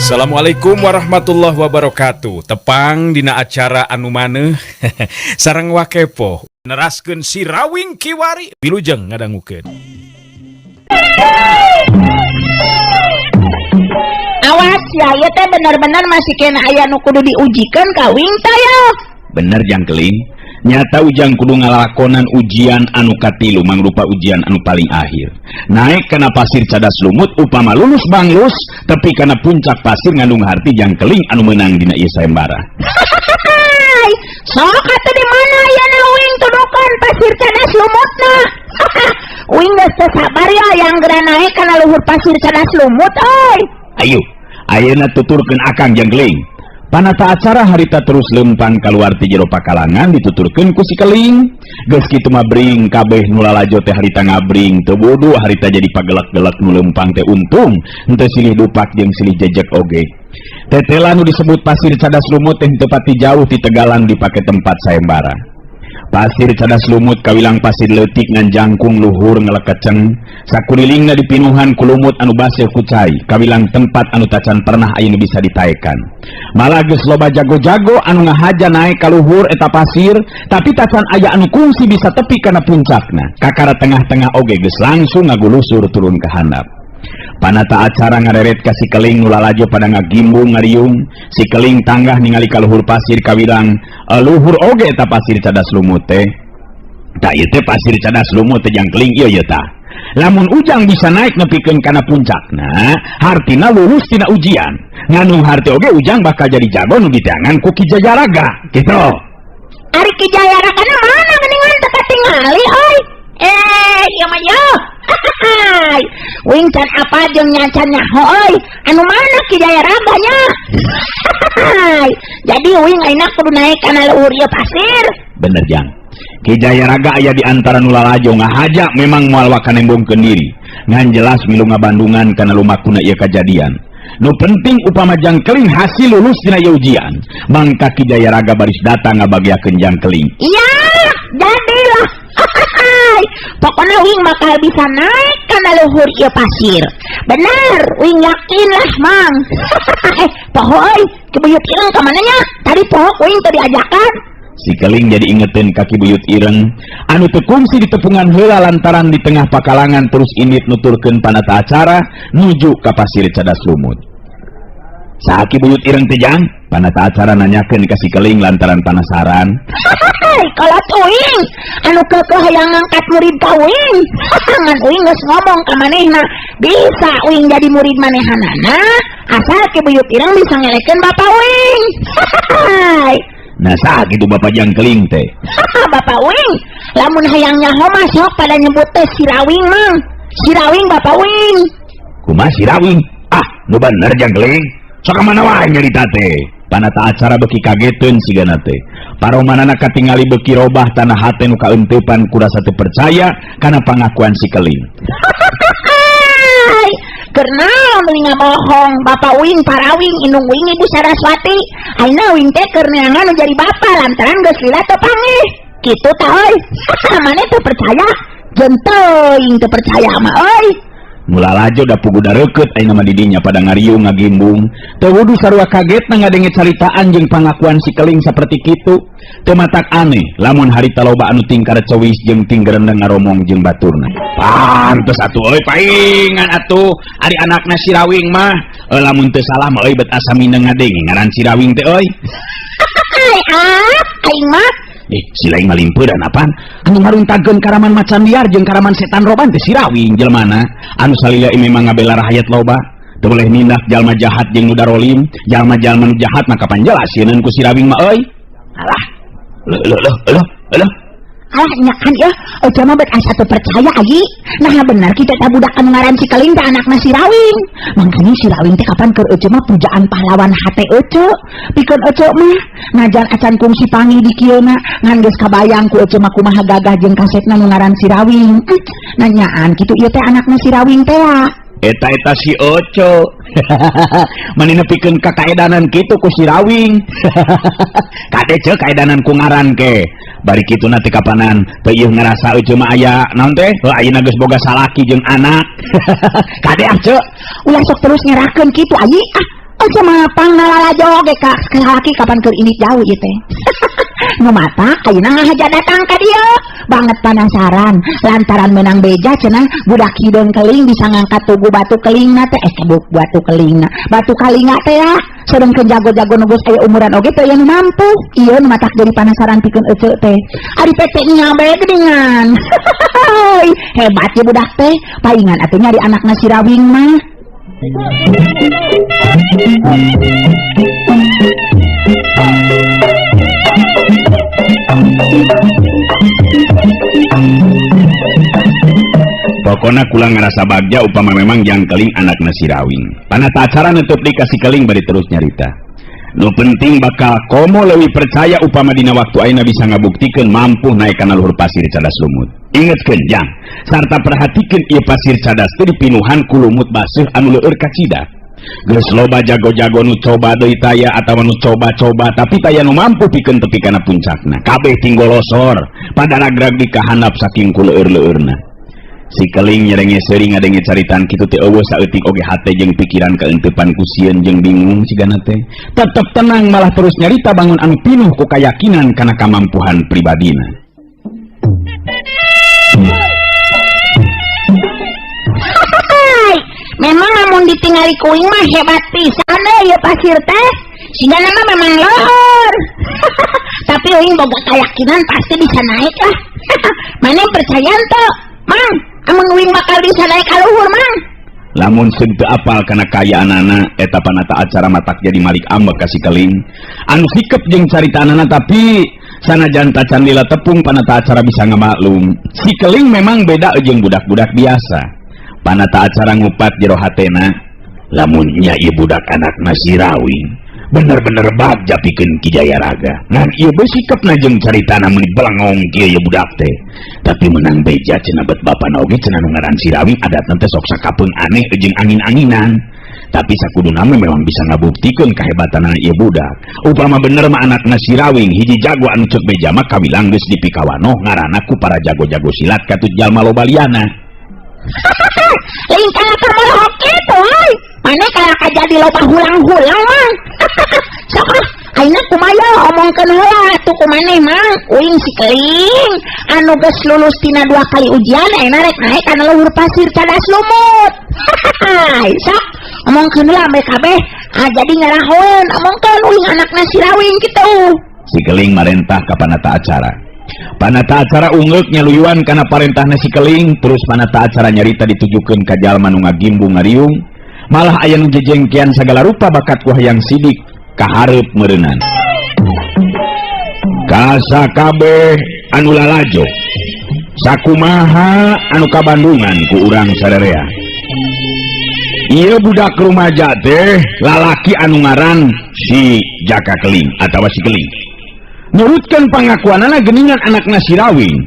Assalamualaikum warahmatullahi wabarakatuh. Tepang dina acara anu maneuh sareng Wakepo. Neraskeun Si Rawing kiwari, wilujeng ngadangukeun. Awas ya, ieu teh bener-bener masih kena aya nu kudu diujikan ka wing teh. Bener, Jangkeling. Nyata Ujang kudu ngalakonan ujian anu katilu, mangrupa ujian anu paling akhir. Naik kana pasir cadas lumut, upama lulus banglus tepi kana puncak pasir, ngandung harti Jangkeling anu menang dina ieu sayembara. Hai, sok atuh di mana ya na wing tudukan pasir cadas lumutna? Wing geus teu sabar ya yang geura naik kana luhur pasir cadas lumut euy. Ayo, ayeuna tuturkeun akang, Jangkeling. Panata acara harita terus lempang keluar ti jero pakalangan, dituturkeun ku si Keling. Geus kitu mah bring kabeh nu lalajo teh harita ngabring. Teu bodoh harita jadi pagelak-gelak nu lempang teh, untung henteu silih dupak jeung silih jejek oge. Tetela nu disebut pasir cadas lumut teh teu pati jauh ti tegalan dipake tempat sayembara. Pasir cadas lumut kawilang pasir leutik ngan jangkung luhur ngelekeceng. Sakulilingna dipinuhan ku lumut anu baseuh ku cai, kawilang tempat anu tacan pernah aya nu bisa ditaekan. Malah geus loba jago-jago anu ngahaja naik ka luhur eta pasir, tapi tacan aya anu kungsi bisa tepi kana puncakna. Kakara tengah-tengah oge geus langsung ngagulusur turun ke handap. Panata acara ngareret ka si Keling, nu lalajo pada ngagimbung ngariung. Si Keling tanggah ningali ka luhur pasir, kawilang luhur oge eta pasir cadas lumut teh. Tah, ieu teh pasir cadas lumut teh, Jangkeling, ieu ieu tah. Lamun Ujang bisa naik nepikeun kana puncakna, hartina lulus tina ujian. Ngandung harti oge Ujang bakal jadi jago nu diteangan ku Ki Jayaraga gitu. Ari Ki Jayaraga na mana geuningan teu katingali euy? Eh, ieu mah yo. Hai, wing can apa jeung nyacan nyaho euy. Anu mana Ki Jayaraga nya? Hai, jadi wing ayeuna kudu naik kana luhur ieu pasir. Bener, Jang. Ki Jayaraga aya di antara nu lalajo ngahaja, memang moal waka nembongkeun diri. Ngan jelas milu ngabandungan kana lumakuna ieu kajadian. Nu penting upama Jangkeling hasil lulus dina ieu ujian, mangka Ki Jayaraga baris datang ngabagiakeun Jangkeling. Iya, jadilah. Hai, pokoknya wing bakal bisa naik kana luhur ieu pasir. Bener, wing yakin lah, Mang. Eh, poho euy, Ki Buyut Ireng ka mana nya? Tadi poho wing teu diajakan. Si Keling jadi ingetin ka Ki Buyut Ireng anu teu kungsi ditepungan heula lantaran di tengah pakalangan, terus indit nuturkeun panata acara nuju ka pasir cadas lumut. Saha Ki Buyut Ireng teh, Jang? Panata acara nanyakeun ka si Keling lantaran penasaran. Hai, kolot uing anu keukeuh hayang ngangkat murid ka uing. Ngan uing geus ngomong ka manehna, bisa uing jadi murid manehanana asal Ki Buyut Ireng bisa ngelekeun bapak uing. Hai. Nah, saha gitu Bapak Jangkeling teh? Bapak uing lamun hayang nyaho mah sok pada nyebut teh Si Rawing, Mang. Si Rawing bapak uing. Kumaha, Si Rawing? Ah, nu bener, Jangkeling? Sok ka mana wae nyarita teh? Panata acara beuki kageteun sigana teh. Paromanana katingali beuki robah tanah hate nu kaeuntepan ku rasa teu percaya kana pangakuan si Keling. Hai, keur naon uing ngabohong? Bapak uing Parawing, indung uing Ibu Saraswati. Ayeuna uing teh keur neangan nu jadi bapak lantaran geus lila teu panggih. Kitu tah euy. Maneh teu percaya? Jeung teuing teu percaya mah euy. Nu lalajo da puguh dareukeut ayeuna mah didinya pada ngariung ngagimbung. Teu wudu sarua kagetna ngadenge caritaan jeung pangakuan si Keling saperti kitu. Teu matak aneh lamun harita loba anu tingkar cewis jeung tinggerendeng ngaromong jeung baturna. Pantes atuh euy, paingan atuh ari anakna Si Rawing mah. Lamun teu salah mah euy, bet asa mineng ngadenge ngaran Si Rawing teh euy. Hai, ah, aing mah. Eh, si lain malimpeudan apaan? Anu ngaruntageun karaman macan liar jeung karaman setan roban teh Si Rawing jelmana. Anu salila memang ngabela rahayat loba. Teu boleh nindak jalma jahat jeung nu darolim, jalma-jalma nu jahat maka panjelas sieun ku Si Rawing mah euy. Alah. Leuh leuh leuh leuh leuh. Alah, nya kan ya, Oca mah bet asa teu percaya ayi. Nah, bener kita teh budak anu ngaran si Keling teh anakna Si Rawing. Mangkanya Si Rawing teh kapan keur Ece mah pujaan pahlawan hate Ece. Pikeun Ece mah najan acan kungsi panggih di kieuna, ngan geus kabayang ku Ece mah kumaha gagah jeung kasepna nu ngaran Si Rawing. Nanyaan kitu ieu teh anakna Si Rawing teh. Eta-eta si Oco. Mani nepikeun ka kaedanan kitu ku Si Rawing. Kade ceu kaedanan ku ngaran ke. Bari kitu na teh kapanan teu ieu ngarasa Ece mah aya naon teh? Heuh, ayeuna geus boga salaki jeung anak. Kade ah, ceu. Ulah sok terus ngerakeun kitu ayi ah. Ece mah panglalajo ge ka salaki kapan keur indit jauh ieu teh. Nu mata ayeuna ngahaja datang ka dieu banget penasaran lantaran menang beja cenah budak hideung keling bisa ngangkat tugu batu kelingna teh batu kelingna batu kalinga teh ya sedengkeun jago-jago nu geus aya umuran oge teh aya nu mampu ieu nu matak jadi penasaran pikeun ece teh ari pete nya bae geuningan. Hebat ya budak teh paingan atuh nyari anakna si Rawing mah. Pokona kula ngerasa bagja upama memang jang keling anakna si Rawing. Panata acara nutup di kasih keling bari terus nyarita. Nu penting bakal komo leuwih percaya upama dina waktu ayeuna bisa ngabuktikeun mampu naik kana luhur pasir cadas lumut. Ingetkeun jang, sarta perhatikeun ieu pasir cadas teh dipinuhan ku lumut baseuh anu leueur kacida. Geus loba jago-jago nu coba deui taya atawa nu coba-coba tapi taya nu mampu pikeun tepi kana puncakna. Kabeh tinggolosor pada ragrag di kahandap saking ku leueur-leueurna. Si keling nyerenge seuring ngadenge caritaan kitu teh eueuh saeutik oge hate jeung pikiran kaenteupan ku sieun jeung bingung sigana teh. Tetep tenang malah terus nyarita bangun anu pinuh ku kayakinan kana kamampuhan pribadina. Memang lamun ditingali kuing mah hebat pisan euy ieu pasir teh. Sigana mah memang lohor. Tapi uing boga keyakinan pasti bisa naik lah. Mana percaya teu? Mang, ameng uing bakal bisa naik ka luhur, Mang. Lamun seung teu apal kana kaayaanana eta panata acara matak jadi malik ambek ka si keling. Anu sikep jeung caritaanana tapi sanajan tacan lila tepung panata acara bisa ngamaklum. Si keling memang beda jeung budak-budak biasa. Panata acara ngupat jero hatena, lamun nya ieu budak anakna si Rawing bener-bener bagja pikeun Ki Jayaraga. Ngan ieu beuh sikepna jeung caritana meuni belengong kieu ieu budak teh. Tapi menang beja cenah bet bapana oge cenah nu ngaran si Rawing adatna teh sok sakapeung aneh jeung angin-anginan. Tapi sakuduna mah memang bisa ngabuktikeun kahebatanana ieu budak. Upama bener mah anakna si Rawing hiji jago anu ceuk beja mah kawilang geus dipikawanoh ngaranna ku para jago-jago silat katut jalma loba liana. Lain kalah ka molehok kitu euy. Mane kalah ka jadi loba hulang-hulang mah. Sok ah, ayeuna kumaha omongkeun heula atuh ku maneh Mang. Uing si keling anu geus lulus tina 2 kali ujian ayeuna rek naik kana luhur pasir cadas lumut. Sok omongkeun heula ambe kabeh. Ah jadi ngarahoeun omongkeun uing anakna si Rawing kitu. Si keling marentah ka panata acara. Panata acara ungeuk nyaluyuan kana parentahna si keling, terus panata acara nyarita ditujukeun ka jalma nu ngagimbung ngariung, malah aya nu jejengkean sagala rupa bakat ku hayang sidik kahareup meureunan. Kasakabeh anu lalajo sakumaha anu kabandungan ku urang sarerea. Ieu budak rumaja teh lalaki anu ngaran si Jaka Keling atawa si Keling. Nurutkeun pangakuanana geuningan anakna si Rawing.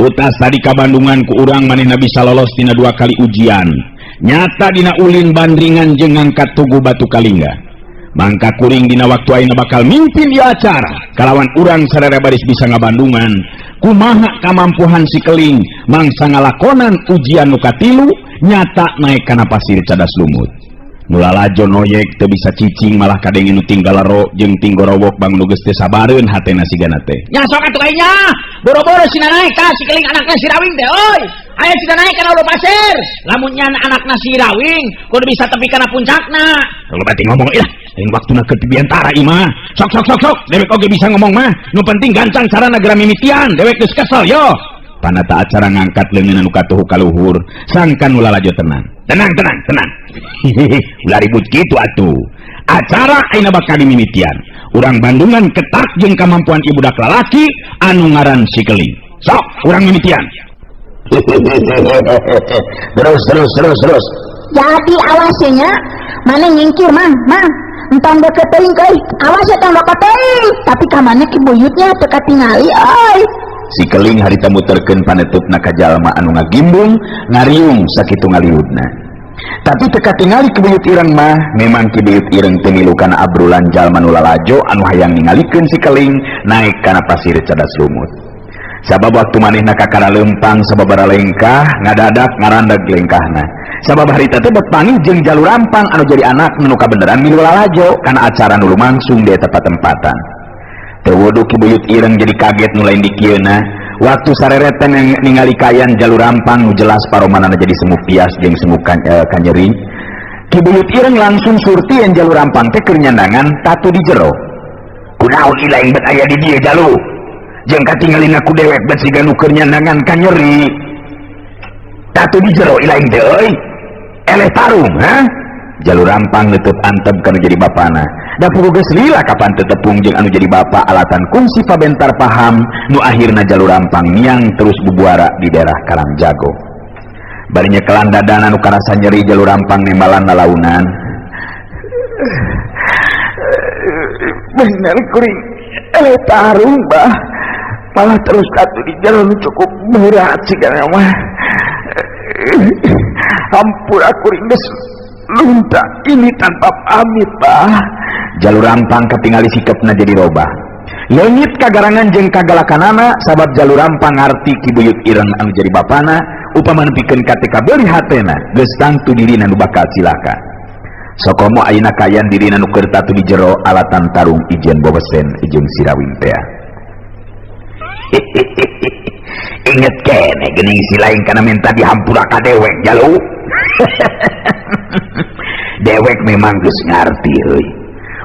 Tutas tadi kabandungan ku urang manehna bisa lolos tina 2 kali ujian. Nyata dina ulin bandringan jeung ngangkat tugu batu kalingga. Mangka kuring dina waktu ayeuna bakal mimpin ieu acara. Kalawan urang sararea baris bisa ngabandungan kumaha kamampuhan si Keling mangsa ngalakonan ujian nu katilu nyata naik kana pasir cadas lumut. Mulalajo noyek teu bisa cicing malah kadenge nu tinggal lero jeung tinggorowok bang nu geus teu sabareun hatena sigana teh. Nya sok atuh nya, boro-boro sina naik ka si Keling anakna si Rawing teh euy. Aya sina naik kana ulu pasir. Lamun nya anakna si Rawing kudu bisa tepi kana puncakna. Kalau berarti ngomong ilah, lain waktuna keur pibiantara ieu mah. Sok sok sok sok, dewek oge bisa ngomong mah. Nu penting gancang carana geura mimitian, dewek geus kesel yo. Panata acara ngangkat leungeun anu katuhu ka luhur, sangkan nu lalajo tenang. Tenang tenang tenang. Hihihi, ulah ribut kitu atuh. Acara ayeuna bakal dimimitian. Urang Bandungan ketak jeung kamampuan ieu budak lalaki anu ngaran si Keling. Sok, urang mimitian. Terus terus terus terus. Jadi awasnya mana nyingkir mang mang entong deket teuing euy. Awas ya tong deket teuing. Tapi ka mana ki buyutnya teu katingali euy. Si Keling harita muterkeun panetupna ka jalma anu ngagimbung ngariung sakitu ngaliudna. Tapi teu katingali ki buyut ireng mah, memang ki buyut ireng teu milu kana abrulan jalma nu lalajo anu hayang ningalikeun si Keling naik kana pasir cadas lumut. Sabab waktu manehna kakara lempang sababara lengkah ngadadak ngarandag lengkahna. Sabab harita teh bet panggih jeung Jalur Rampang anu jadi anak nu kabeneran milu lalajo kana acara nu lumangsung di eta patempatan. Teu wuduh Ki Buyut Ireng jadi kaget nu lain dikieuna. Waktu sarereten ningali kayan Jalur Rampang nu jelas paromanana jadi semu pias jeung semu kanyeri. Ki Buyut Ireng langsung surti yang Jalur Rampang teh keur nyandangan tatu di jero. Kunaon ilaing bet aya di dieu Jalu? Jeung katingalina ku dewek bet siga nu keur nyandangan kanyeri. Tatu di jero ilaing teh euy. Eleh tarung, ha? Jalur Rampang neuteut antep kana jadi bapana. Da puguh geus lila kapan teu tepung jeung anu jadi bapa alatan kungsi pabentar paham nu akhirna Jalur Rampang miang terus bubuara di daerah Karangjago. Bari nyekelan dadana nu karasa nyeri Jalur Rampang nembalan lalaunan. Bener kuring eleh tarung bah. Malah terus tatu di jalan cukup berat sih karena mah. Hampura kuring geus lunta ini tanpa pamit bah. Jalur Rampang katingali sikepna jadi robah. Leungit kagarangan jeung kagalakanana sabab Jalur Rampang ngarti Ki Buyut Ireng anu jadi bapana upama nepikeun ka teu kabeuli hatena geus tangtu dirina nu bakal cilaka. Sokomo ayeuna kayan dirina nu keur tatu di jero alatan tarung ijen bobesen jeung Sirawing tea. Inget kene geuning si lain kana minta dihampura ka dewek Jalu. Dewek memang geus ngarti euy.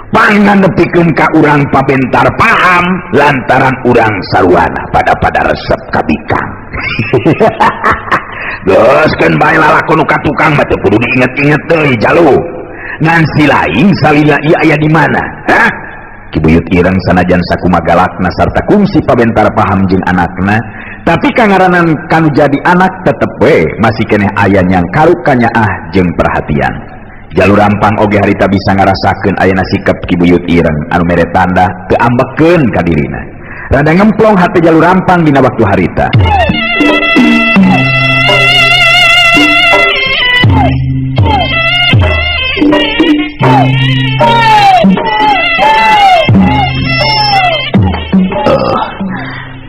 Pangan nepikeun ka urang pabentar paham lantaran urang saruana pada resep ka bikang. Geus keun bae lalakon nu ka tukang mah teu kudu diinget-inget deui Jalu. Ngan si lain salila ieu aya di mana? Hah? Ki Buyut Ireng sanajan sakumaha galakna sarta kungsi pabentar paham jeung anakna, tapi kangaranan kanu jadi anak tetep we masih keneh aya nyangkaruk kanyaah jeung perhatian. Jalur Rampang oge harita bisa ngarasakeun ayana sikap Ki Buyut Ireng anu mere tanda teu ambekeun ka dirina. Rada ngemplong hate Jalur Rampang dina waktu harita.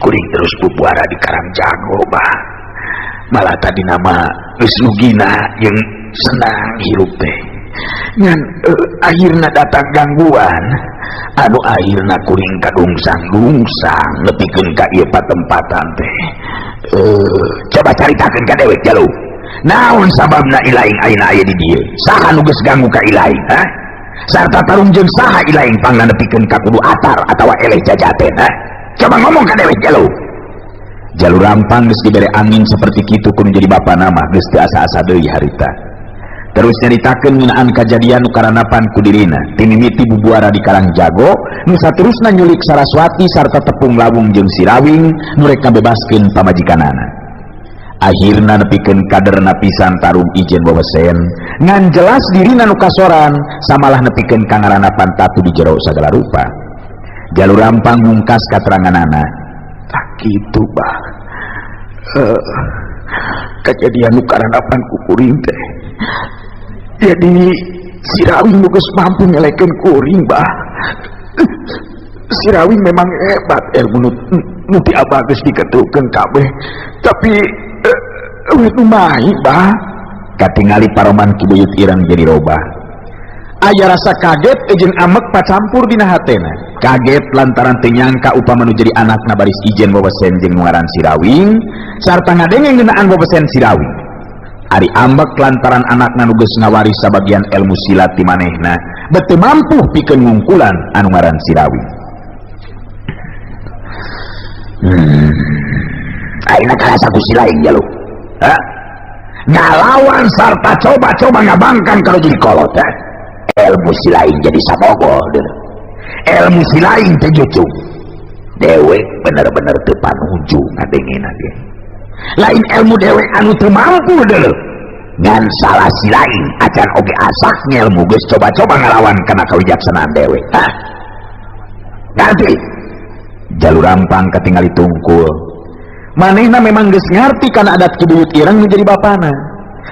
Kuring terus bubuara di Karangjago bah. Malah tadi nama geus nugina jeung senang hirup teh. Ngan akhirna datang gangguan anu akhirna kuring kadungsang-dungsang nepikeun ka ieu patempatan teh. Coba caritakeun ka dewek Jalu. Naon sababna ilaing ayeuna aya di dieu? Saha nu geus ganggu ka ilaing, ha? Sarta tarung jeung saha ilaing pangna nepikeun ka kudu atar atawa eleh jajaten, ha? Coba ngomong ka dewek Jalu. Jalur Rampang geus dibere angin seperti kitu kudu jadi bapa nama geus teu asa-asa deui harita. Terus nyaritakeun ngeunaan kajadian nu karanapan ku dirina timimiti bubuara di Karangjago nu saterusna nyulik Saraswati sarta tepung lawung jeung Sirawing nu rek ngabebaskeun pamajikanana. Akhirna nepikeun kaderna pisan tarung ijen wewesen ngan jelas dirina nu kasoran samalah nepikeun ka ngaranapan tatu di jero sagala rupa. Jalur Rampang mungkas kateranganana. Tak kitu bah. Kejadian nu karanapan ku kuring teh. Jadi Sirawing nu geus mampu ngelekeun kuring bah. Sirawing memang hebat ilmu nu ti abah geus diketukeun kabeh. Tapi eueuh nu mahi bah. Katingali paroman Ki Buyut Ireng jadi robah. Aya rasa kaget jeung amek pacampur dina hatena. Kaget lantaran teu nyangka upama nu jadi anakna baris ijen wewesen jeung nu ngaran Sirawing sarta ngadenge ngeunaan wewesen Sirawing. Ari ambek lantaran anakna nu geus ngawaris sabagian ilmu silat ti manehna bet teu mampu pikeun ngungkulan anu ngaran Sirawing. Ayeuna karasa ku si lain Jalu. Ha? Ngalawan sarta coba-coba ngabangkang kalau jadi kolot, ha? Ilmu si lain jadi sabogo deuleu. Ilmu si lain teh jucung. Dewek bener-bener teu panuju ngadengena ge. Lain ilmu dewek anu teu mampu deuleu. Ngan salah si lain acan oge asak ngelmu geus coba-coba ngalawan kana kawijaksanaan dewek. Hah? Ngarti? Jalur Rampang katingali tungkul. Manehna memang geus ngarti kana adat Ki Buyut Ireng nu jadi bapana.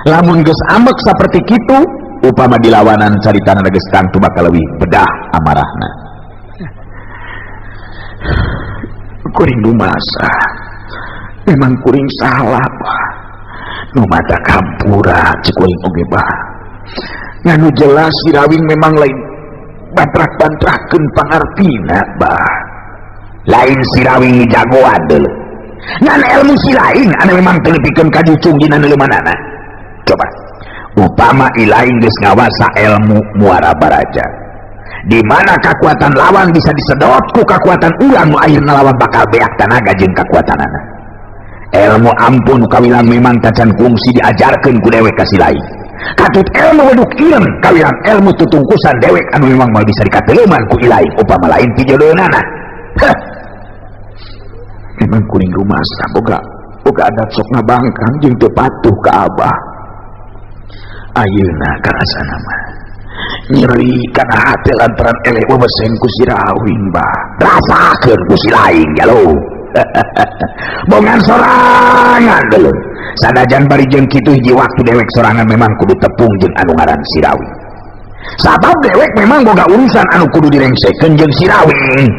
Lamun geus ambek saperti kitu, upama dilawanan caritana geus tangtu bakal leuwih bedah amarahna. Kuring dumasa. Memang kuring salah bah. Nu mata kampura cek kuring oge bah. Nganu jelas si Rawing memang lain bantrak-bantrakeun pangartina bah. Lain si Rawing jagoan deuleu. Ngan ilmu si lain anu memang teu nepikeun ka jucung dina neuleumanana. Coba upama ilaing geus ngawasa ilmu Muara Baraja. Di mana kekuatan lawan bisa disedot ku kekuatan urang nu akhirna lawan bakal beak tanaga jeung kekuatanana. Ilmu ampun kawilang memang tacan kungsi diajarkeun ku dewek ka si lain. Katut ilmu weduk ireng kawilang ilmu tutungkusan dewek anu memang moal bisa dikateleuman ku ilaing upama lain pijodoeunana. Heh. Memang kuring rumasa boga adat sok ngabangkang jeung teu patuh ka abah. Ayeuna karasana mah nyeri kana hate lantaran eleh webesen ku si Rawing bah. Rasakeun ku si lain jalo. Bongan sorangan deuleu. Sanajan bari jeung kitu hiji waktu dewek sorangan memang kudu tepung jeung anu ngaran si Rawing. Sabab dewek memang boga urusan anu kudu direngsekeun jeung si Rawing.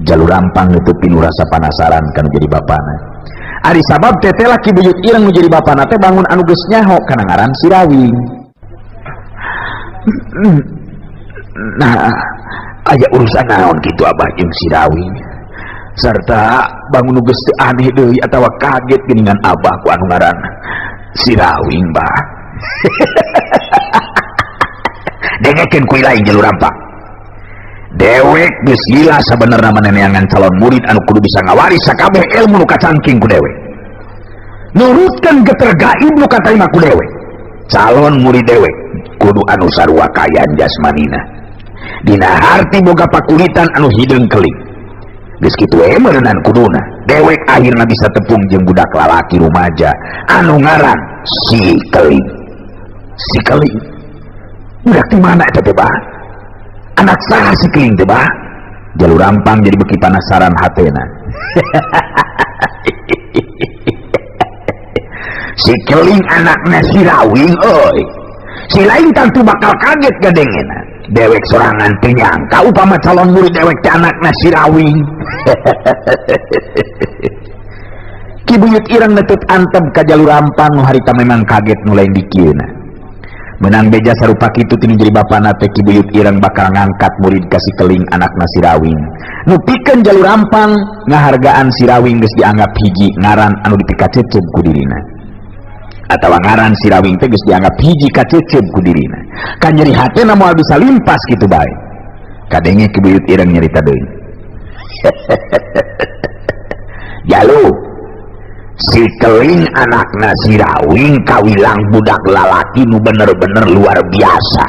Jalur rampang nutup pinu rasa panasaran kanu jadi bapana. Ari sabab teteh laki buyut ireng nu jadi bapana teh bangun anu geus nyaho kana ngaran si Rawing. Nah, aya urusan naon kitu abah jeung si Rawing. Sarta bangun nu geus teu aneh deui atawa kaget geuningan abah ku anu ngaran si Rawing bah. Dengekeun ku ilaing jalur rampang. Dewek geus lila sabenerna maneneangan calon murid anu kudu bisa ngawaris sakabeh ilmu nu kacangking ku dewek. Nurutkeun geter gaib nu katarima ku dewek. Calon murid dewek kudu anu sarua kayan jasmanina. Dina harti boga pakulitan anu hideung keling. Geus kitu we meureunan kuduna. Dewek akhirna bisa tepung jeung budak lalaki rumaja anu ngaran si Keling. Si Keling. Budak di mana eta teh bah? Anak saha si Keling teh bah? Jalur rampang jadi beki panasaran hatena. Si Keling anakna si Rawing euy. Si lain tentu bakal kaget gadengena. Dewek sorangan teu nyangka upama calon murid dewek teh anakna si Rawing. Ki Buyut Ireng neuteup antep ka jalur rampang nu harita memang kaget nu lain dikieuna. Menang beja sarupa kitu tinu jadi bapana teh Ki Buyut Ireng bakal ngangkat murid ka si Keling anakna si Rawing. Nu pikeun jalur rampang ngahargaan si Rawing geus dianggap hiji ngaran anu dipikacecep ku dirina. Atawa ngaran si Rawing teh geus dianggap hiji kacecep ku dirina. Kanyeri hatena moal bisa limpas kitu bae. Kadenge Ki Buyut Ireng nyarita deui. Jalu si Keling anakna si Rawing kawilang budak lalaki nu bener-bener luar biasa.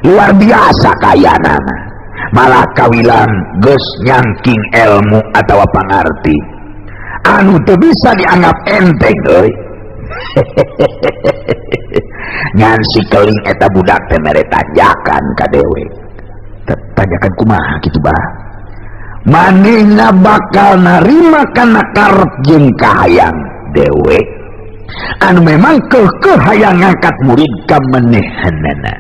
Luar biasa kayanana. Malah kawilang geus nyangking ilmu atawa pangarti. Anu teu bisa dianggap enteng euy. Ngan si Keling eta budak teh mere tanjakan ka dewek. Tanjakan kumaha kitu bah? Manehna bakal narima kana karep jeung kahayang dewek. Anu memang keukeuh hayang ngangkat murid ka manehanana.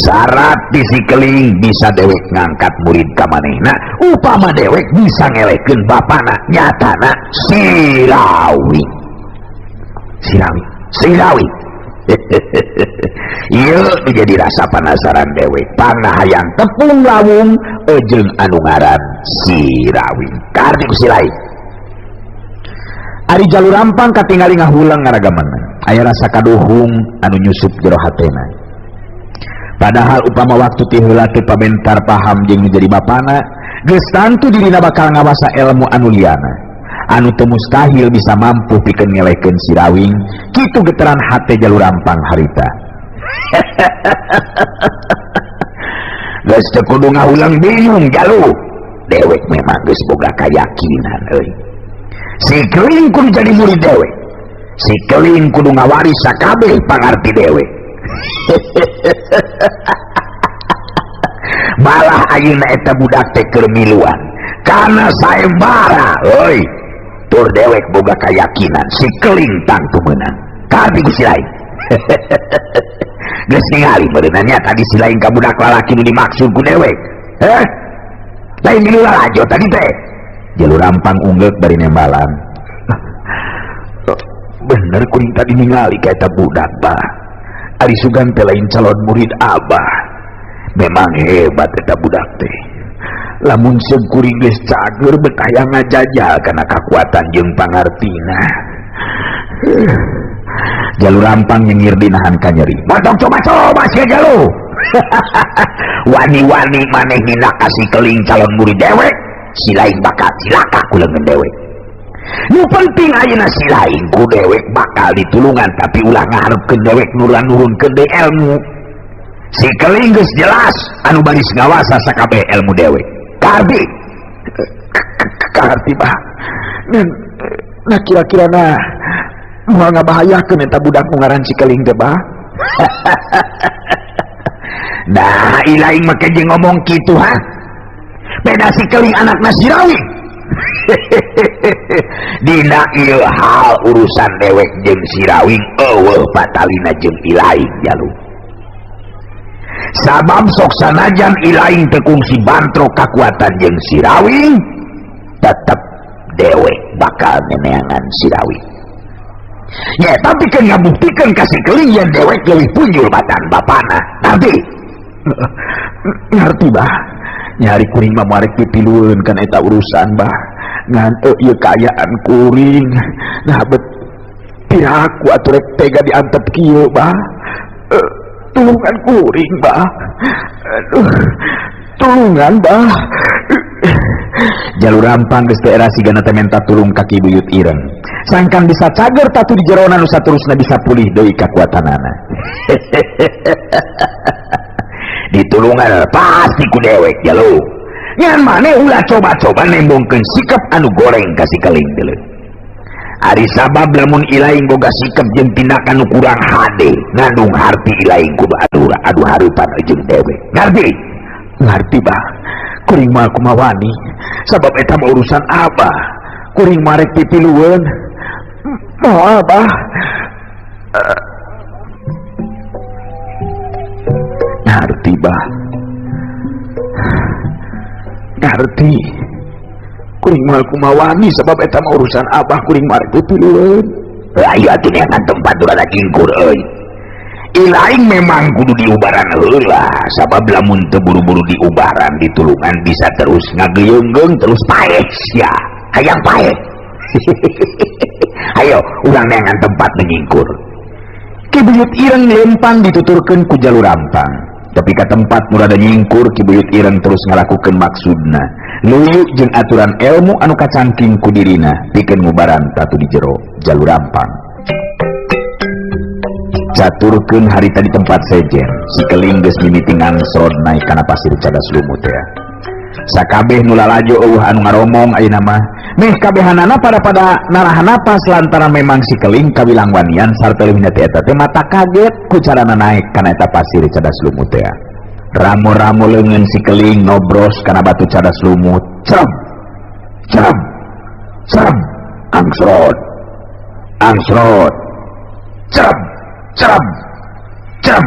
Syarat di si Keling bisa dewek ngangkat murid ka manehna, upama dewek bisa ngelekeun bapana nyatana si Rawing. Si Rawing, si Rawing. Ieu jadi rasa penasaran dewek panahayang tepung lawung jeung anu ngaran si Rawing. Karti ku si lain. Ari jalur rampang katingali ngahulang ngaragamanna. Aya rasa kaduhung anu nyusup jero hatena. Padahal upama waktu ti heula teu pabentar paham jeung nu jadi bapana, geus tangtu dirina bakal ngawasa ilmu anu liana. Anu teu mustahil bisa mampu pikeun ngelekeun si Rawing, kitu geteran hate jalur rampang harita. Geus teu kudu ngahulang bingung jalu. Dewek memang geus boga kayakinan euy. Si Keling kudu jadi murid dewek. Si Keling kudu ngawaris sakabeh pangarti dewek. Malah ayeuna eta budak teh keur miluan kana sayembara euy. Tur dewek boga kayakinan si Keling tangtu meunang. Karti ku si lain. Geus ningali meureunanya tadi si lain ka budak lalaki nu dimaksud ku dewek. Heh? Lain di lalajo tadi teh. Jalu Rampang unggeuk bari nembalan. Bener kuring tadi ningali ka eta budak, Bah. Ari sugan teh lain calon murid Abah. Memang hebat eta budak teh. Lamun seung kuring geus cager bet hayang ngajajal kana kakuatan jeung pangartina. Jalu Rampang nyengir dinahan kanyeri. Montong coba-coba sia Jalu. Wani-wani maneh ngindak ka si Keling calon murid dewek, si lain bakal cilaka ku leungeun dewek. Nu penting ayeuna si lain ku dewek bakal ditulungan, tapi ulah ngaharepkeun dewek nurunkeun deui ilmu. Si Keling geus jelas anu baris ngawasa sakabeh ilmu dewek. Kaharti? Kaharti, Bah. Nah kira-kira nah moal ngabahayakeun eta budak nu ngaran si Keling teh, Bah. Nah, ilaing make jeung ngomong kitu ha. Beda si Keling anakna si Rawing. Dina ieu hal urusan dewek jeung si Rawing eueuh patalina jeung ilaing Jalu. Sabab sok sanajan ilaing teu kungsi bantrok kakuatan jeung si Rawing, tetep dewek bakal neneangan si Rawing. Ya, tapi kan ngabuktikeun ka si Keling yen dewek leuwih punjul batan bapana. Ngerti? Ngerti, Bah. Nyari kuring mah moal rek pipilueun kana eta urusan, Bah. Ngan ieu kaayaan kuring. Nah bet piraku atuh rek tega diantep kieu, Bah. Tulungan kuring, Bah. Aduh, tulungan, Bah. Jalu Rampang geus teu era sigana teh menta tulung ka Ki Buyut Ireng. Sangkan bisa cager tatu di jerona nu saterusna bisa pulih deui kakuatanana. Ditulungan pasti ku dewek Jalu. Ngan maneh ulah coba-coba nembongkeun sikap anu goreng ka si Keling deuleu. Ari sabab lamun ilaing boga sikap jeung tindakan nu kurang hade, ngandung harti ilaing kudu adu hareupan jeung dewek. Ngarti? Ngarti, Bah. Kuring mah kumaha wani, sabab eta mah urusan Abah. Kuring mah rek pipilueun. Moal, Bah. Ngarti, Bah. Ngarti. Kuring mah kumaha wani sabab eta mah urusan Abah, kuring mah rek pipilueun. Ayo atuh neangan tempat urang jingkur euy. Ilaing memang kudu diubaran heula, sabab lamun teu buru-buru diubaran ditulungan bisa terus ngageyeunggeung terus paeh sia. Hayang paeh. Ayo urang neangan tempat menyingkur. Ki Buyut Ireng lempang dituturkeun ku Jalu Rampang. Tapi ka tempat nu rada nyingkur Ki Buyut Ireng terus ngalakukeun maksudna. Luyu jeung aturan ilmu anu kacangking ku dirina pikeun ngubaran tatu di jero Jalu Rampang. Caturkeun harita di tempat sejen, si Keling geus mimiti ngangsrod naik kana pasir cadas lumut teh. Sakabeh nu lalajo eueuh anu ngaromong ayeuna mah, meh kabehanana pada narahan napas lantaran memang si Keling kawilang wanian sarta leuwihna ti eta teh mata kaget ku carana naik kana eta pasir cadas lumut teh. Ramo-ramo leungeun si Keling nobros kana batu cadas lumut. Cerem. Cerem. Cerem. Angsrod. Angsrod. Cerem. Cerem. Cerem.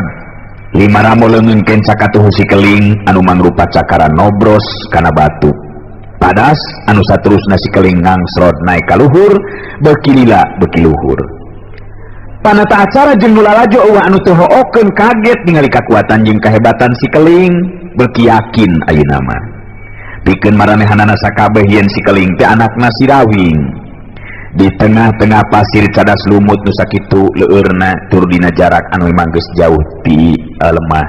Lima ramo leungeun kenca katuhu si Keling anu mangrupa cakaran nobros kana batu. Padas anu saterusna si Keling ngangsrod naik ka luhur, beuki lila beuki luhur. Panata acara jeung nu lalajo eueuh anu teu hookeun kaget ningali kakuatan jeung kahebatan si Keling, beuki yakin ayeuna mah. Pikeun maranehanana sakabeh yen si Keling teh anakna si Rawing. Di tengah-tengah pasir cadas lumut nu sakitu leueurna tur dina jarak anu memang geus jauh ti lemah.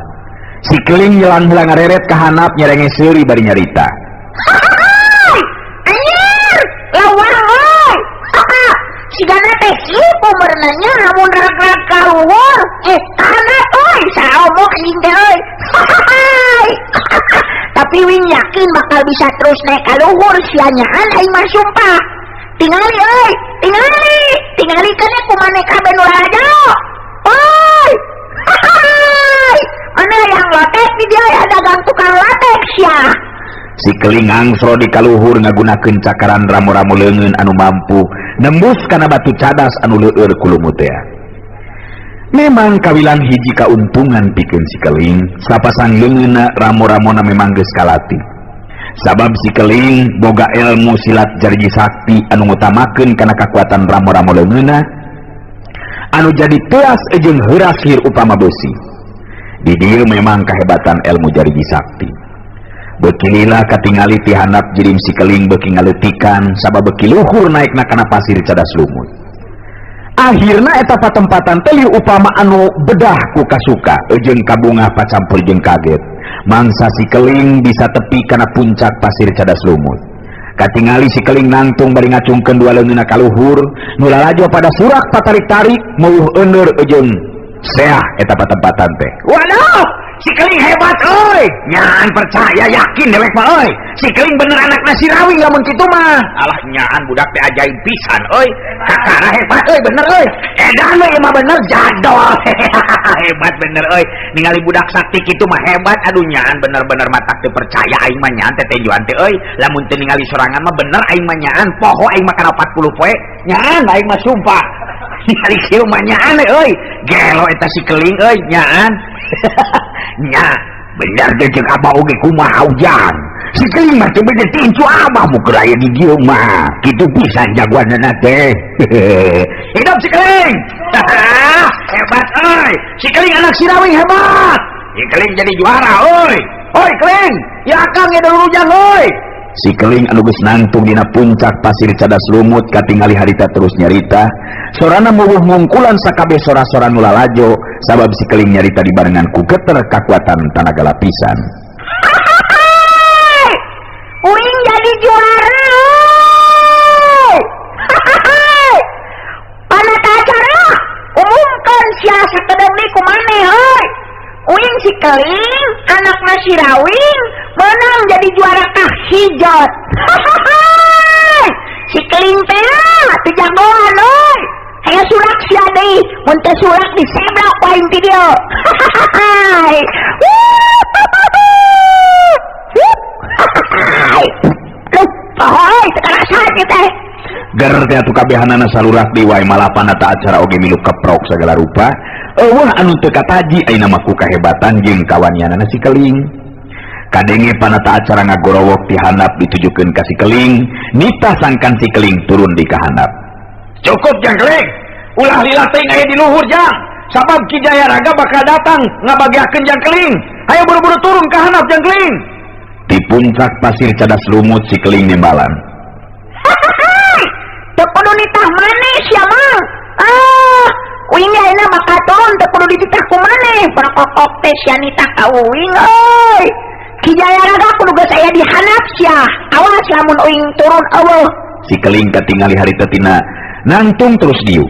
Si Keling nyelang heula ngareret ka handap nyerenge seuri bari nyarita. Anjir, lawang euy. Sigana teh kieu merenanya lamun rag-rag ka luhur. Ka handap euy, saomok anjing teh euy. Tapi wing yakin bakal bisa terus naik ka luhur sianyaan aing mah sumpah. Tingali euy, tingali, tingali kana ku maneh kabeh nu lalajo. Oi. Mana yang lotek di dia ya dagang tukang latek sia. Si Keling ngangsro di kaluhur ngagunakeun cakaran ramo-ramo leungeun anu mampu nembus kana batu cadas anu leueur ku lumut teh. Memang kawilang hiji kauntungan pikeun si Keling, sapasang leungeunna ramo-ramona memang geus kalatih. Sabab si keling boga ilmu silat jariji sakti anu ngutamakeun kana kakuatan ramo-ramo leungeunna anu jadi teas jeung heuras hir upama besi. Di dieu memang kahebatan ilmu jariji sakti. Beuki lila katingali ti handap jirim si keling beuki ngaleutikan sabab beuki luhur naekna kana pasir cadas lumut. Akhirna eta patempatan teh lieu upama anu bedah ku kasuka jeung kabungah pacampur jeung kaget. Mangsa si keling bisa tepi kana puncak pasir cadas lumut. Katingali si keling nangtung bari ngacungkeun dua leungeunna ka luhur, nu lalajo pada surak patarik-tarik meuh euneur jeung seah eta patempatan teh. Waduh, si keling hebat euy. Nyaan percaya yakin dewek mah euy. Si keling bener anakna si Rawing lamun kitu mah. Alah nyaan budak teh ajaib pisan euy. Kakara hebat euy bener euy. Edan we mah bener jadol. Hebat bener euy. Ningali budak sakti kitu mah hebat. Aduh nyaan bener-bener matak teu percaya aing mah nyaan teh tenjoan teh euy. Lamun teu ningali sorangan mah bener aing mah nyaan poho aing mah kana 40 poe. Nyaan aing mah sumpah. Ningali kieu mah nyaan euy. Gelo eta si keling euy nyaan. Nya bener teh ceuk abah oge kumaha hujan. Si keling mah teu bede tincu abah mu keur aya di dieu mah. Kitu pisan jagoanna teh. Hidup si keling. Hebat euy. Si keling anak si Rawing hebat. Si keling jadi juara euy. Oi keling, ya akang ya rujang euy. Si keling anu geus nangtung dina puncak pasir cadas lumut katingali harita terus nyarita. Sorana mubuh mungkulan sakabeh sora-sora nu lalajo sabab si keling nyarita dibarengan ku geter kakuatan tanaga lapisan. Uing jadi juara. Panata acara umumkan sia sakedeung deui ku maneh heuy. Uing si keling anakna si Rawing menang jadi juara kahijot. Si keling teh teu jagoan euy. Aya surak sia deui, mun teu surak diseblok ku aing ti dieu. Luh, poho euy teu karasa ieu teh. Ger teh atuh kabehanana salurak deui wae malah panata acara oge milu keprok sagala rupa. Eueuh anu teu kataji ayeuna mah ku kahebatan jeung kawanianana si keling. Kadenge panata acara ngagorowok ti handap ditujukeun ka si keling, nita sangkan si keling turun di ka handap. Cukup jang keling, ulah lila teuing aya di luhur jang. Sabab Ki Jaya Raga bakal datang ngabagiakeun jang keling. Hayo buru-buru turun ka handap jang keling. Di puncak pasir cadas lumut si keling nembalan. Teu kudu nitah maneh sia mah. Ah, uing ayeuna bakal turun teu kudu dititah ku maneh. Perkokok teh sia nitah ka uing euy. Ki Jaya Raga kudu geus aya di handap sia. Awas lamun uing turun eueuh. Si keling katingali harita tina nangtung terus diuk.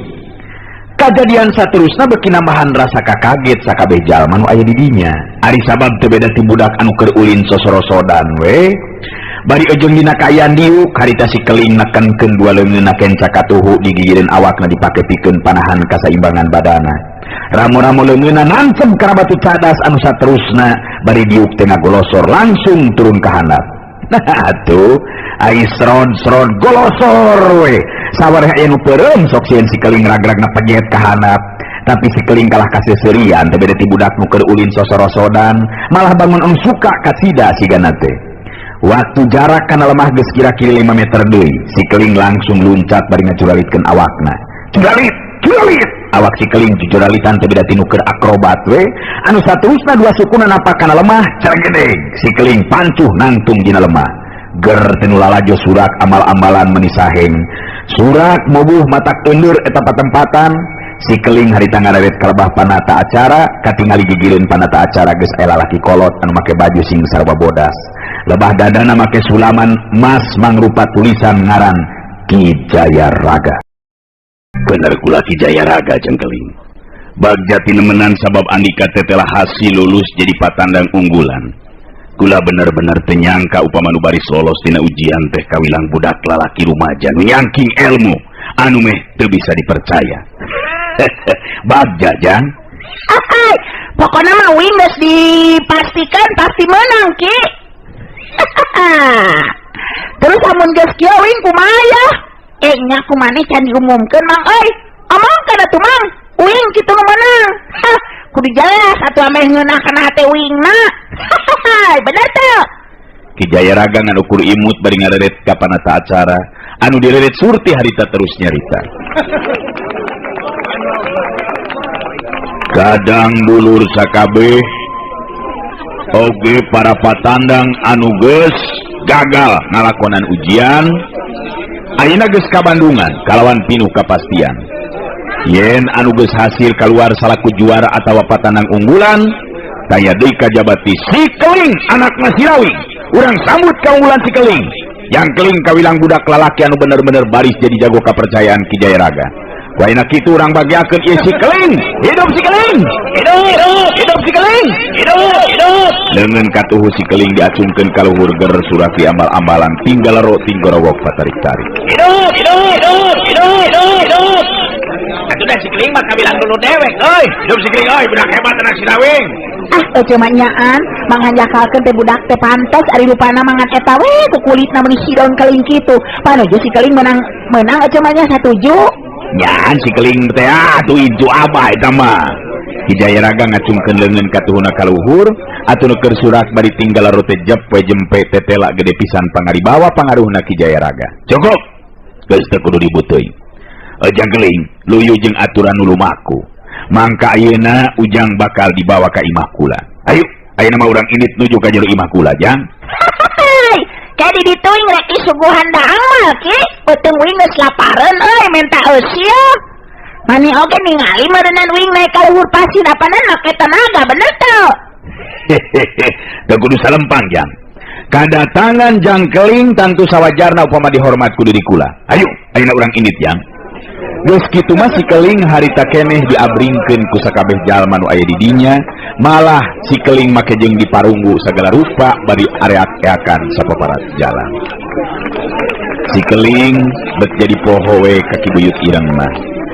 Kajadian saterusna beuki nambahan rasa kakaget sakabeh jalma nu aya di dinya. Ari sabab teu beda ti budak anu keur ulin sosorosodan we. Bari ejeng dina kaayaan diuk harita si keling nekenkeun dua leungeunna kenca katuhu digigireun awakna dipake pikeun panahan kasaimbangan badana. Ramo-ramo leungeunna nancep kana batu cadas anu saterusna bari diuk teh ngagolosor langsung turun ka handap. Nah atuh ai srod-srod golosor we. Sawareh aya nu peureum sok sieun si keling ragragna pejet ka handap. Tapi si keling kalah kaseuserian teh beda ti budak nu keur ulin sosorosodan malah bangun anu suka kasida sigana teh. Waktu jarak kana lemah geus kira-kira 5 meter deui, si keling langsung luncat bari ngacuralitkeun awakna. Curalit, curalit. Awak si keling jujuralitan teh beda ti nu keur akrobat we. Anu saterusna dua sukuna napak kana lemah, cergedeg. Si keling pancuh nangtung dina lemah. Ger teh nu lalajo surak amal-amalan meni saheng. Surak mobuh matak euneur eta patempatan. Si keling harita ngareret kalebah panata acara, katingali gigireun panata acara geus aya lalaki kolot anu make baju sing sarua bodas. Lebah dadana make sulaman mas mangrupa tulisan ngaran Ki Jaya Raga. Bener kula Ki Jaya Raga jeung keling. Bagja tinemenan sabab andika teh telah hasil lulus jadi patandang unggulan. Kula bener-bener teu nyangka upama nu baris lolos tina ujian teh kawilang budak lalaki rumaja nu nyangking ilmu anu meh teu bisa dipercaya. Bagja jang. Hai, pokoknya mah uing geus dipastikan pasti menang Ki. Terus amun geus kieu uing kumaha ya? Nya kumaneh can diumumkeun mang euy. Omongkeun atuh mang, uing kitu nu menang. Hah, kudu jelas atuh ameh ngeunah kana hate uingna. Bener teu? Ki Jayaraga ngan ukur imut bari ngareret ka panata acara anu direret Surti harita terus nyarita. Kadang dulur sakabeh oge para patandang anu geus gagal ngalakonan ujian ayeuna geus ka Bandungan kalawan pinuh kapastian. Yen anu geus hasil kaluar salaku juara atawa patandang unggulan taya deui kajabati si Keling anakna si Rawing. Urang sambut kaunggulan si Keling. Yang Keling kawilang budak lalaki anu bener-bener baris jadi jago kapercayaan Ki Jayaraga. Waina kitu urang bagiakeun ieu si Keling. Hidup si Keling. Hidup, hidup, hidup si Keling. Hidup, hidup. Leungeun katuhu si Keling diacungkeun ka luhur ger suraki ambal-ambalan tinggal lero tinggorowok patarik-tarik. Hidup, hidup, hidup, hidup, hidup, hidup. Atuh da si Keling mah kawilang dulu dewek euy. Hidup si Keling euy, budak hebat anak si Rawing. Ah, ece mah nyaan, manghanjakalkeun teh budak teh pantes ari rupana mangan eta we ku kulitna meuni hidon keling kitu. Panojo si Keling menang menang ece mah nya satuju. Nyaan si Keling teh atuh incu abah eta mah. Ki Jayaraga ngacungkeun leungeun katuhuna ka luhur, atuh nu keur surak bari tinggal rote jep we jempe tetela gede pisan pangaribawa pangaruhna Ki Jayaraga. Cukup. Geus teu kudu ribut teuing. Ejang Keling luyu jeung aturan nu lumaku. Mangka ayeuna ujang bakal dibawa ka imah kula. Ayo, ayeuna mah urang indit nuju ka jero imah kula, Jang. Hei, kayak di ditu rek disuguhan daang mah ki, beuteung uing geus lapareun euy menta eusieu. Mani oge ningali meureunnan uing naik ka luhur pasir apanan make tenaga bener teu? Hehehe, teu kudu salempang, Jang. Kadatangan Jang Keling tangtu sawajarna upama dihormat ku diri kula. Ayo, ayeuna urang indit, Jang. Geus kitu mah si Keling harita keneh diabringkeun ku sakabeh jalma nu aya di dinya, malah si Keling make jeung diparunggu sagala rupa bari areak-eakan sapaparat jalan. Si Keling bet jadi poho we ka Ki Buyut Ireng mah.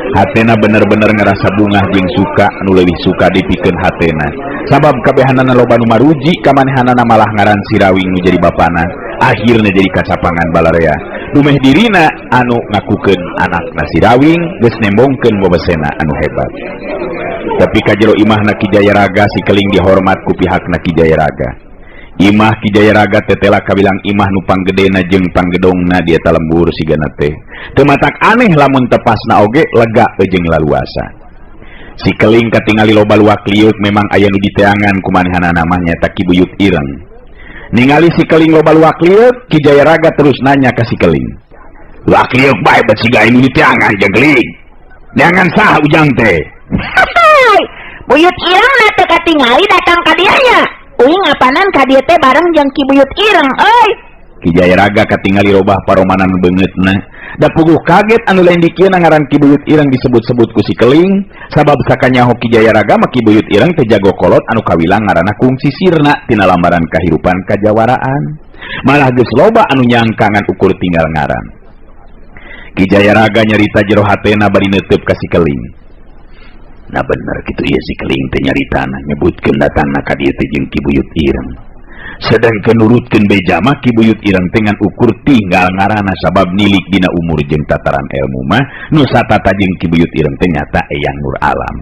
Hatena bener-bener ngerasa bungah jeung suka nu leuwih suka dipikeun hatena. Sabab kabehanana loba nu maruji kamanehanana malah ngaran si Rawing nu jadi bapana, akhirna jadi kacapangan balarea. Dumeh dirina anu ngakukeun anakna si Rawing geus nembongkeun wewesena anu hebat. Tapi ka jero imahna Ki Jayaraga si Keling dihormat ku pihakna Ki Jayaraga. Imah Ki Jayaraga tetela kabilang imah nu panggedena jeung panggedongna di eta lembur sigana teh. Teu matak aneh lamun tepasna oge lega jeung laluasa. Si Keling katingali loba luak liuk memang aya nu diteangan ku manehanana mah nyaeta Ki Buyut Ireng. Ningali si Keling loba luak liuk, Ki Jayaraga terus nanya ka si Keling. Luak liuk bae bet siga anu diteangan jeung Keling. Neangan saha ujang teh? Hei, Buyut Ireng na teu katingali datang ka dieu nya. Uing apanan ka dieu teh bareng jeung Ki Buyut Ireng euy. Ki Jayaraga katingali robah paromanan beungeutna. Da puguh kaget anu lain dikieuna ngaran Ki Buyut Ireng disebut-sebut ku si Keling, sabab sakanyaho Ki Jayaraga mah Ki Buyut Ireng teh jago kolot anu kawilang ngaranna kungsi sirna tina lambaran kahirupan kajawaraan. Malah geus loba anu nyangka ngan ukur tinggal ngaran. Ki Jayaraga nyarita jero hatena bari neuteup ka si Keling. Nah bener kitu ieu si Keling teh nyaritana nyebutkeun datangna ka dieu teh jeung Ki Buyut Ireng. Sedangkan nurutkeun beja mah Ki Buyut Ireng teh ngan ukur tinggal ngaranna sabab nilik dina umur jeung tataran ilmu mah nu satata jeung Ki Buyut Ireng teh nyata Eyang Nur Alam.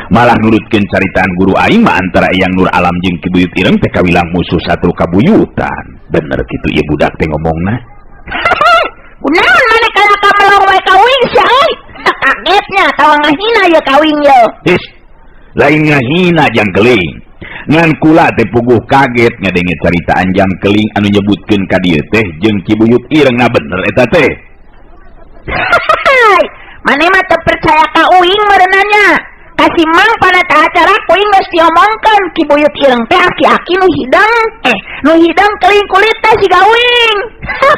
Malah nurutkeun caritaan guru aing mah antara Eyang Nur Alam jeung Ki Buyut Ireng teh kawilang musuh satru kabuyutan. Bener kitu ieu budak teh ngomongna. Kunaon maneh kalaka melong wae ka uing sia euy? Kagetnya tawa ngahina ieu ka uing ieu. His, lain ngahina Jang Keling. Ngan kula teh puguh kaget ngadenge caritaan Jang Keling anu nyebutkeun ka dieu teh jeung Ki Buyut Ireng. Nah bener eta teh. Hai, maneh mah teu percaya ka uing meureunanya. Ka si Mang panata acara kuing geus diomongkeun Ki Buyut Ireng teh aki-aki nu hidang. Nu hidang keling kulit teh siga uing.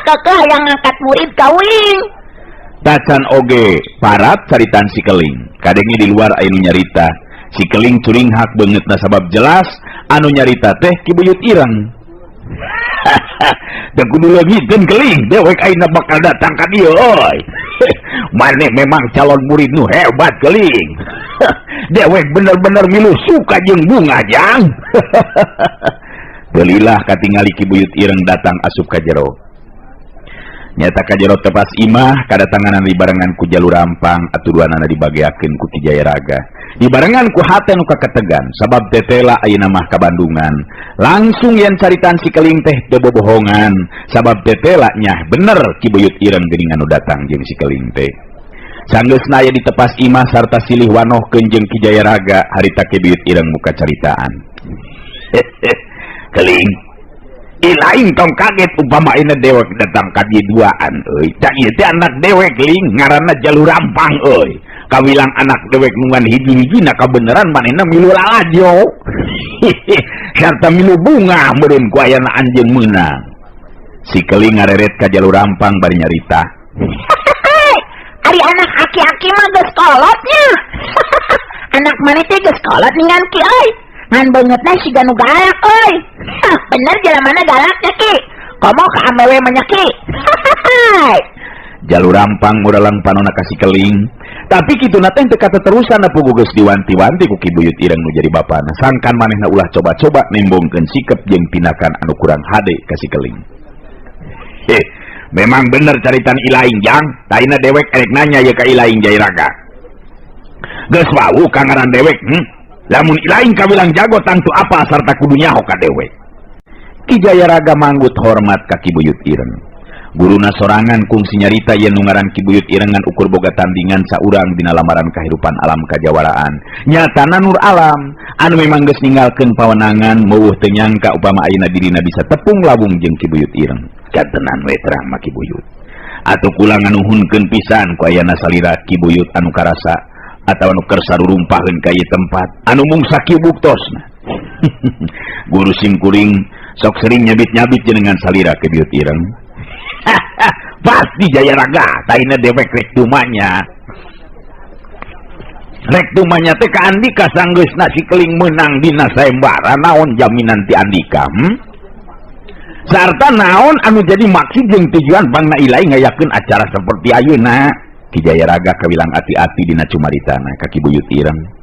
Kakeh hayang ngangkat murid ka uing. Tacan oge parat caritaan si Keling. Kadenge di luar aya nu nyarita. Si Keling curinghak beungeutna sabab jelas anu nyarita teh Ki Buyut Ireng. Da kudu leungiteun Keling, dewek ayeuna bakal datang ka dieu euy. Maneh memang calon murid nu hebat Keling. Dewek bener-bener milu suka jeung bunga Jang. Belilah katingali Ki Buyut Ireng datang asup ka jero. Nyata ka jero tepas imah kadatanganan dibarengan ku jalur rampang aturanana dibageakeun ku Ki Jayaraga. Dibarengan ku hate nu kaketegan sabab tetela ayeuna mah ka Bandungan. Langsung yen caritaan si Keling teh teu bobohongan sabab tetela nyah bener Ki Buyut Ireng geuningan nu datang jeung si Keling teh. Sanggeusna aya ditepas imah sarta silih wanohkeun jeung Ki Jayaraga harita Ki Buyut Ireng muka caritaan. Keling, ilaing tong kaget upama ayeuna dewek datang ka dieu duaan euy. Cak ieu teh anak dewek ling ngaranna Jalu Rampang euy. Kawilang anak dewek nungan hiji-hijina kabeneran manehna milu lalajo. Sarta milu bunga meureun ku ayana anjeun meunang. Si Keling ngareret ka Jalu Rampang bari nyarita. Ari anak aki-aki mah geus kolot nya. Anak maneh teh geus kolot ningan ki euy. Ngan beungeutna siga nu galak euy. Bener jalamana galaknya ki. Komo ka amewe mah nya ki. Jalu Rampang muralang panona ka si Keling. Tapi kituna teh teu kateterusan puguh geus diwanti-wanti ku Ki Buyut Ireng nu jadi bapana. Sangkan manehna ulah coba-coba nembongkeun sikep jeung tindakan anu kurang hade ka si Keling. Memang bener caritan ilaing jang. Taina dewek erek nanya ye ka ilaing Jayaraga. Geus wau ka ngaran dewek, Lamun ilaing kawilang jago tangtu apa sarta kudu nyaho ka dewek. Ki Jayaraga manggut hormat ka Ki Buyut Ireng. Guruna sorangan kungsi nyarita yen nu ngaran Ki Buyut Irengan ukur boga tandingan saurang dina lamaran kahirupan alam kajawaraan. Nyatana nur alam anu memang geus ninggalkeun pawenangan meuweuh teu nyangka upama ayeuna dirina bisa tepung lawung jeung Ki Buyut Ireng. Katenan we terang mah Ki Buyut. Atuh kula nganuhunkeun pisan ku ayana salira Ki Buyut anu karasa atawa nu kersa rurumpaheun ka ieu tempat anu mung sakieu buktosna. Guru simkuring sok sering nyabit-nyabit jenengan salira Ki Buyut Ireng. Pasti Jayaraga taina dewek rek tumanya. Rek tumanya teh ka Andika sanggeusna si Keling meunang dina sayembara naon jaminan ti Andika? Sarta naon anu jadi maksud jeung tujuan bangna ilai ngayakeun acara seperti ayeuna. Ki Jayaraga kawilang ati-ati dina cumaritana ka Ki Buyut Ireng.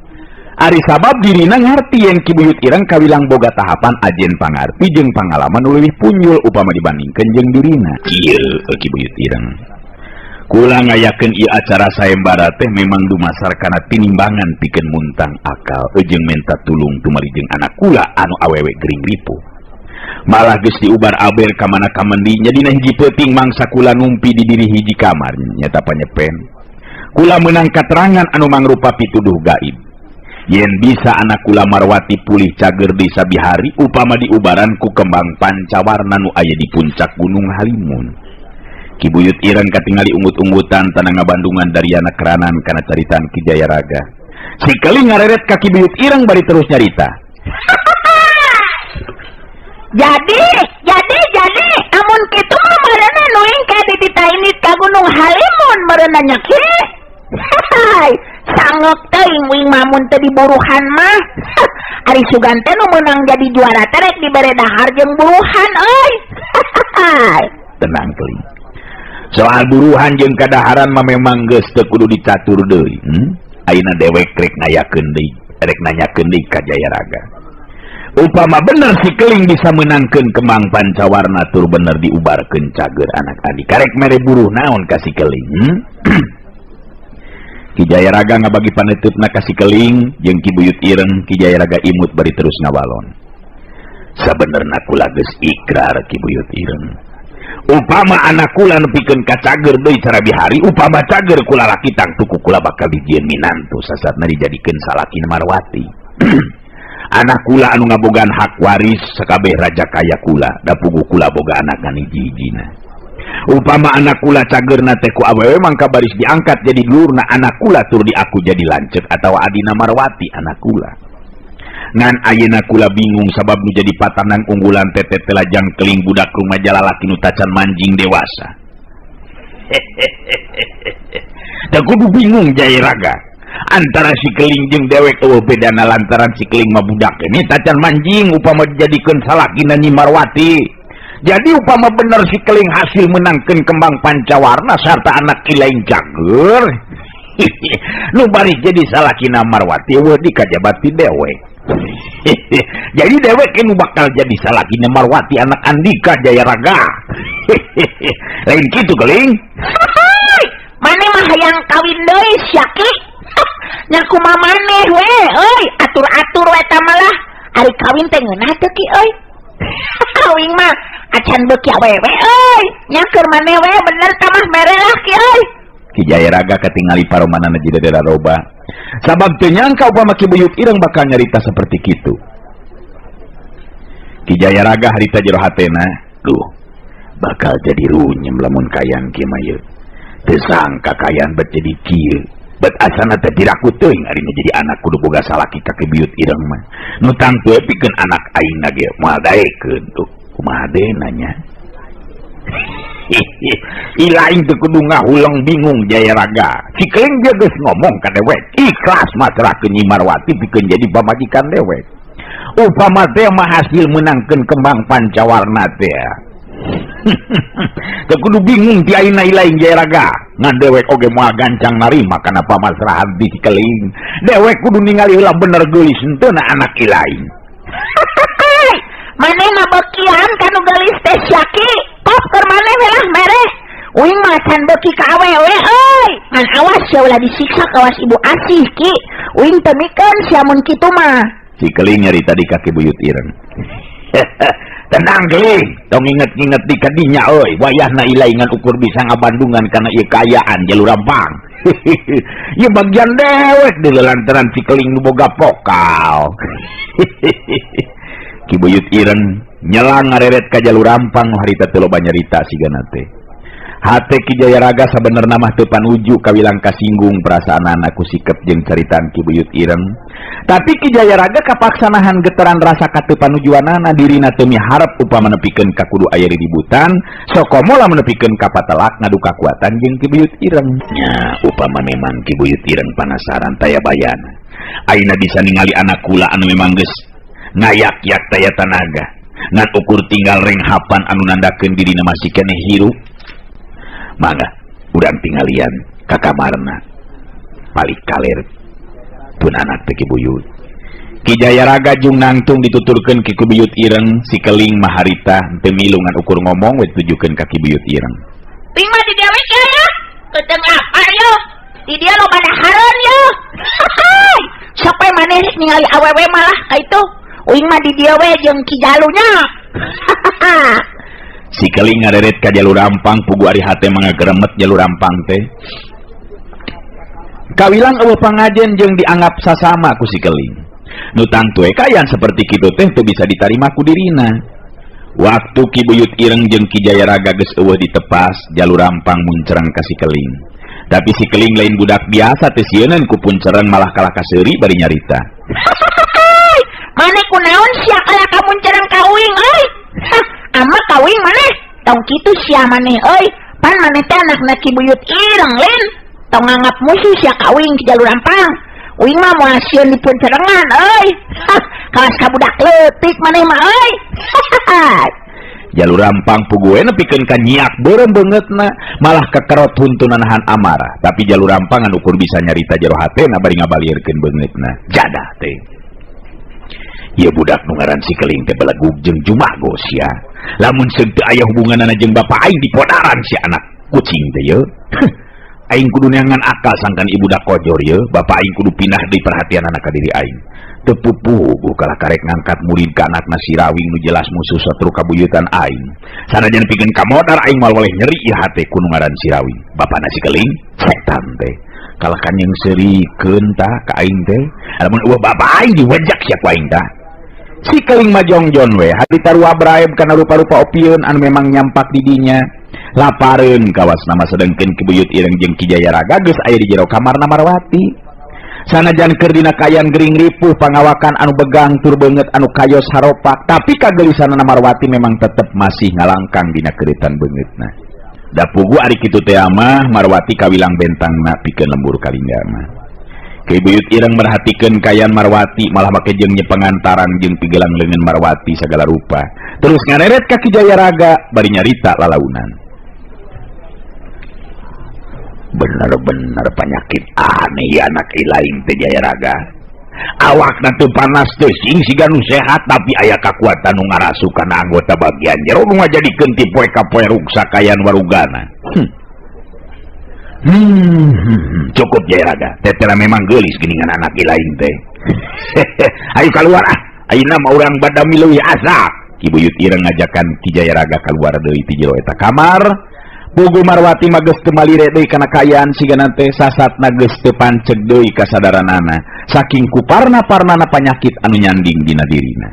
Ari sabab dirina ngarti yen Ki Buyut Ireng kawilang boga tahapan ajen pangarti jeung pangalaman nu leuwih punjul upama dibandingkeun jeung dirina. Kieu Ki Buyut Ireng. Kula ngayakeun ieu acara sayembara teh memang dumasar kana tinimbangan pikeun muntang akal jeung menta tulung tumari jeung anak kula anu awewe gering ripuh. Malah geus diubar-aber ka mana kamendi nya dina hiji peuting mangsa kula numpi di diri hiji kamar nyata panyepen. Kula meunang katerangan anu mangrupa pituduh gaib. Yen bisa anak kula Marwati pulih cager di sabihari upama diubaran ku kembang pancawarna nu aya di puncak Gunung Halimun. Ki Buyut Ireng katingali ungut-ungutan tanah ngabandungan dariana keranan kana caritan Ki Jayaraga. Si Keling ngareret ka Ki Buyut Ireng bari terus nyarita. Jadi, amun kitu mah meureunna nu engke dititainit ka Gunung Halimun meureunna nya ki. Hai, sangok teuing wing mamun teu diburuhan mah. Ari sugan teh nu meunang jadi juara teh rek dibere dahar jeung buruhan euy. Tenang Keling. Soal buruhan jeung kadaharan mah memang geus teu kudu dicatur deui. Ayeuna dewek rek ngayakeun deui, rek nanyakeun deui ka Jayaraga. Upama bener si Keling bisa menangkeun kembang pancawarna tur bener diubarkeun cager anak adi. Karek mere buruh naon ka si Keling? Ki Jayaraga ngabagi paneuteup ka si Keling jeung Ki Buyut Ireng. Ki Jayaraga imut bari terus ngawalon. Sabenerna kula geus ikrar Ki Buyut Ireng. Upama anak kula nepikeun ka cager deui cara bihari, upama cager kula laki tangtu ku kula bakal dijieun minantu sasatna dijadikeun salaki Marwati. Anak kula anu ngabogaan hak waris sakabeh raja kaya kula, da puguh kula boga anak ngan hiji-hijina. Upama anak kula cagerna teh ku awewe mangka baris diangkat jadi dulurna anak kula tur diaku jadi lanceuk atawa adina Marwati anak kula. Ngan ayeuna kula bingung sabab nu jadi patanang unggulan teh teh lajang Keling budak rumaja lalaki nu tacan manjing dewasa. Da kudu bingung Jayaraga. Antara si Keling jeung dewek eueuh bedana lantaran si Keling mah budak ini tacan manjing upama dijadikeun salakina Nyi Marwati. Jadi upama bener si Keling hasil menangkeun kembang pancawarna sarta anak Ki Laing cager. Nu baris jadi salakina Marwati eueuh dikajabat ti dewek. Jadi dewek nu bakal jadi salakina Marwati anak Andika Jayaraga. Lain kitu Keling. Mane mah hayang kawin deui sia Ki. Nya kumaha maneh we euy, atur-atur we eta mah lah. Ari kawin teh ngeunah teu ki euy? Uing mah acan beuki awewe euy. Nya keur maneh we bener tah mah mere lah ki euy. Ki Jayaraga katingali paromanana jiga roba. Sabab teu nyangka upama Ki Buyut Ireng bakal nyarita seperti kitu. Ki Jayaraga harita jero hatena, duh, bakal jadi runyem lamun kayan kieu mah ieu. Teu sangka kayan bet jadi kieu. Bet asana teh diraku teuing ari nu jadi anak kudu boga salaki ka Ki Buyut Ireng mah. Nu tangtu we pikeun anak aingna ge moal daekeun tuh. Kumaha deuna nya? Ilaing teu kudu ngahuleng bingung Jayaraga. Cikeling dia geus ngomong ka dewek, ikhlas masrahkeun Nyi Marwati pikeun jadi pamajikan dewek. Upama teh mah hasil meunangkeun kembang pancawarna teh. Teu kudu bingung ti ayeuna ilaing Jayaraga. Ngan dewek oge moal gancang narima kana pamasrahan ti Cikeling. Dewek kudu ningali heula bener geulis henteu na anak ilaing. Maneh mah beukian kanu geulis teh sia ki. Pop keur maneh we lah mere. Uing mah can beuki ka awewe euy. Ngan awas sia ulah disiksa kawas ibu asih ki. Uing teu mikeun sia mun kitu mah. Cikeling nyarita di ka Ki Buyut Ireng. Tenang keling, tong inget-inget di kadinya euy, wayahna ilaingan ukur bisa ngabandungan kana ieu kaayaan jalur rampang. Ieu bagian dewek di lantaran Cikeling nu boga pokal. Ki Buyut Ireng nyelang ngareret ka jalur rampang nu harita teu loba nyarita sigana teh. Hate Ki Jayaraga sabenerna mah teu panuju kawilang kasinggung perasaanana ku sikep jeung caritaan Ki Buyut Ireng. Tapi Ki Jayaraga kapaksa nahan getaran rasa kateu panujuanana dirina teu miharep upama nepikeun ka kudu aya ributan, sokomo lamun nepikeun ka patelak ngadu kakuatan jeung Ki Buyut Ireng. Nya upama memang Ki Buyut Ireng panasaran taya bayana. Ayeuna bisa ningali anak kula anu memang geus ngayak-yak taya tanaga. Ngan ukur tinggal renghapan anu nandakeun dirina masih keneh hirup. Mangga urang tinggalian ka kamarna. Balik kaler pun anak teh Ki Buyut. Ki Jayaraga jung nangtung dituturkeun ki Buyut Ireng, si Keling mah harita teu milu ngan ukur ngomong we ditujukeun ka Ki Buyut Ireng. Uing mah di dieu we ya. Keuteng lapar yo. Di dieu loba dahareun yo. Sok we maneh rek ningali awewe malah ka itu. Uing mah di dieu we jeung Ki Jalunya. Si Keling ngareret ka jalur rampang pugu ari hate mah ngageremet jalur rampang teh. Kawilang eueuh pangajen jeung dianggap sasama ku si Keling. Nu tangtu we kaayaan seperti kitu teh teu bisa ditarima ku dirina. Waktu Ki Buyut Ireng jeung Ki Jayaraga geus eueuh ditepas, jalur rampang muncereng ka si Keling. Tapi si Keling lain budak biasa teu sieuneun ku puncereng malah kalah kaseuri bari nyarita. Maneh kunaon sia kalah ka muncereng ka uing euy? Hah, ama ka uing maneh? Tong kitu sia maneh euy. Pan maneh teh anakna Ki Buyut Ireng lin. Tong nganggap musuh sia ka uing ki jalur rampang. Uing mah moal sieun dipuncerengan euy. Hah, kawas ka budak leutik maneh mah euy. Jalur rampang puguh we nepikeun ka nyiak beureum beungeutna, malah kekerot huntuna nahan amarah. Tapi jalur rampang anu ukur bisa nyarita jero hatena bari ngabalieurkeun beungeutna. Jadah teh. Ieu budak nu ngaran si Keling teh belegug jeung jumago sia. Lamun seung teu aya hubunganana jeung bapa aing dipodaran si anak kucing teh ye. Aing kudu neangan akal sangkan ibu budak kojor ye, bapa aing kudu pindah deui perhatianana ka diri aing. Teu pupuhu kalah karek ngangkat murid ka anakna si Rawing nu jelas musuh satru kabuyutan aing. Sanajan pikeun kamodar aing moal weleh nyeri ieu hate ku nu ngaran si Rawing. Bapana si Keling setan teh. Kalah kan yang seurikeun tah ka aing teh. Lamun eueuh bapa aing diwejak sia ku aing tah. Si Keling mah jongjon we, hati tarua braeb kana rupa-rupa opieun anu memang nyampak di dinya. Lapareun kawas nama sedengkeun Ki Buyut Ireng jeung Ki Jayaraga geus aya di jero kamarna Marwati. Sanajan keur dina kaayaan gering ripuh pangawakan anu begang tur beungeut anu kayos haropak, tapi kagelisanana Marwati memang tetep masih ngalangkang dina keuritan beungeutna. Da puguh ari kitu teh mah Marwati kawilang bentangna pikeun lembur kalingga mah. Ki Buyut Ireng merhatikeun kaayaan Marwati malah make jeung nyepengantarang jeung pigelang leungeun Marwati sagala rupa. Terus ngareret ka Ki Jayaraga bari nyarita lalaunan. Bener-bener penyakit aneh ya anak ilaing teh Jayaraga. Awakna teu panas teu sing siga nu sehat tapi aya kakuatan nu ngarasuk kana anggota bagian jero nu ngajadikeun ti poe ka poe ruksak kaayaan warugana. Cukup Jayaraga. Tetera memang geulis geuningan anak lain teh. Ayo keluar ah. Ayeuna mah urang badami leuwih asak. Ki Buyut Ireng ngajakan Ki Jayaraga keluar deui ti jero eta kamar. Pugu Marwati mah geus teu malire deui kana kaayaan sigana teh sasatna geus teu panceg deui kasadaranana saking kuparna-parnana panyakit anu nyanding dina dirina.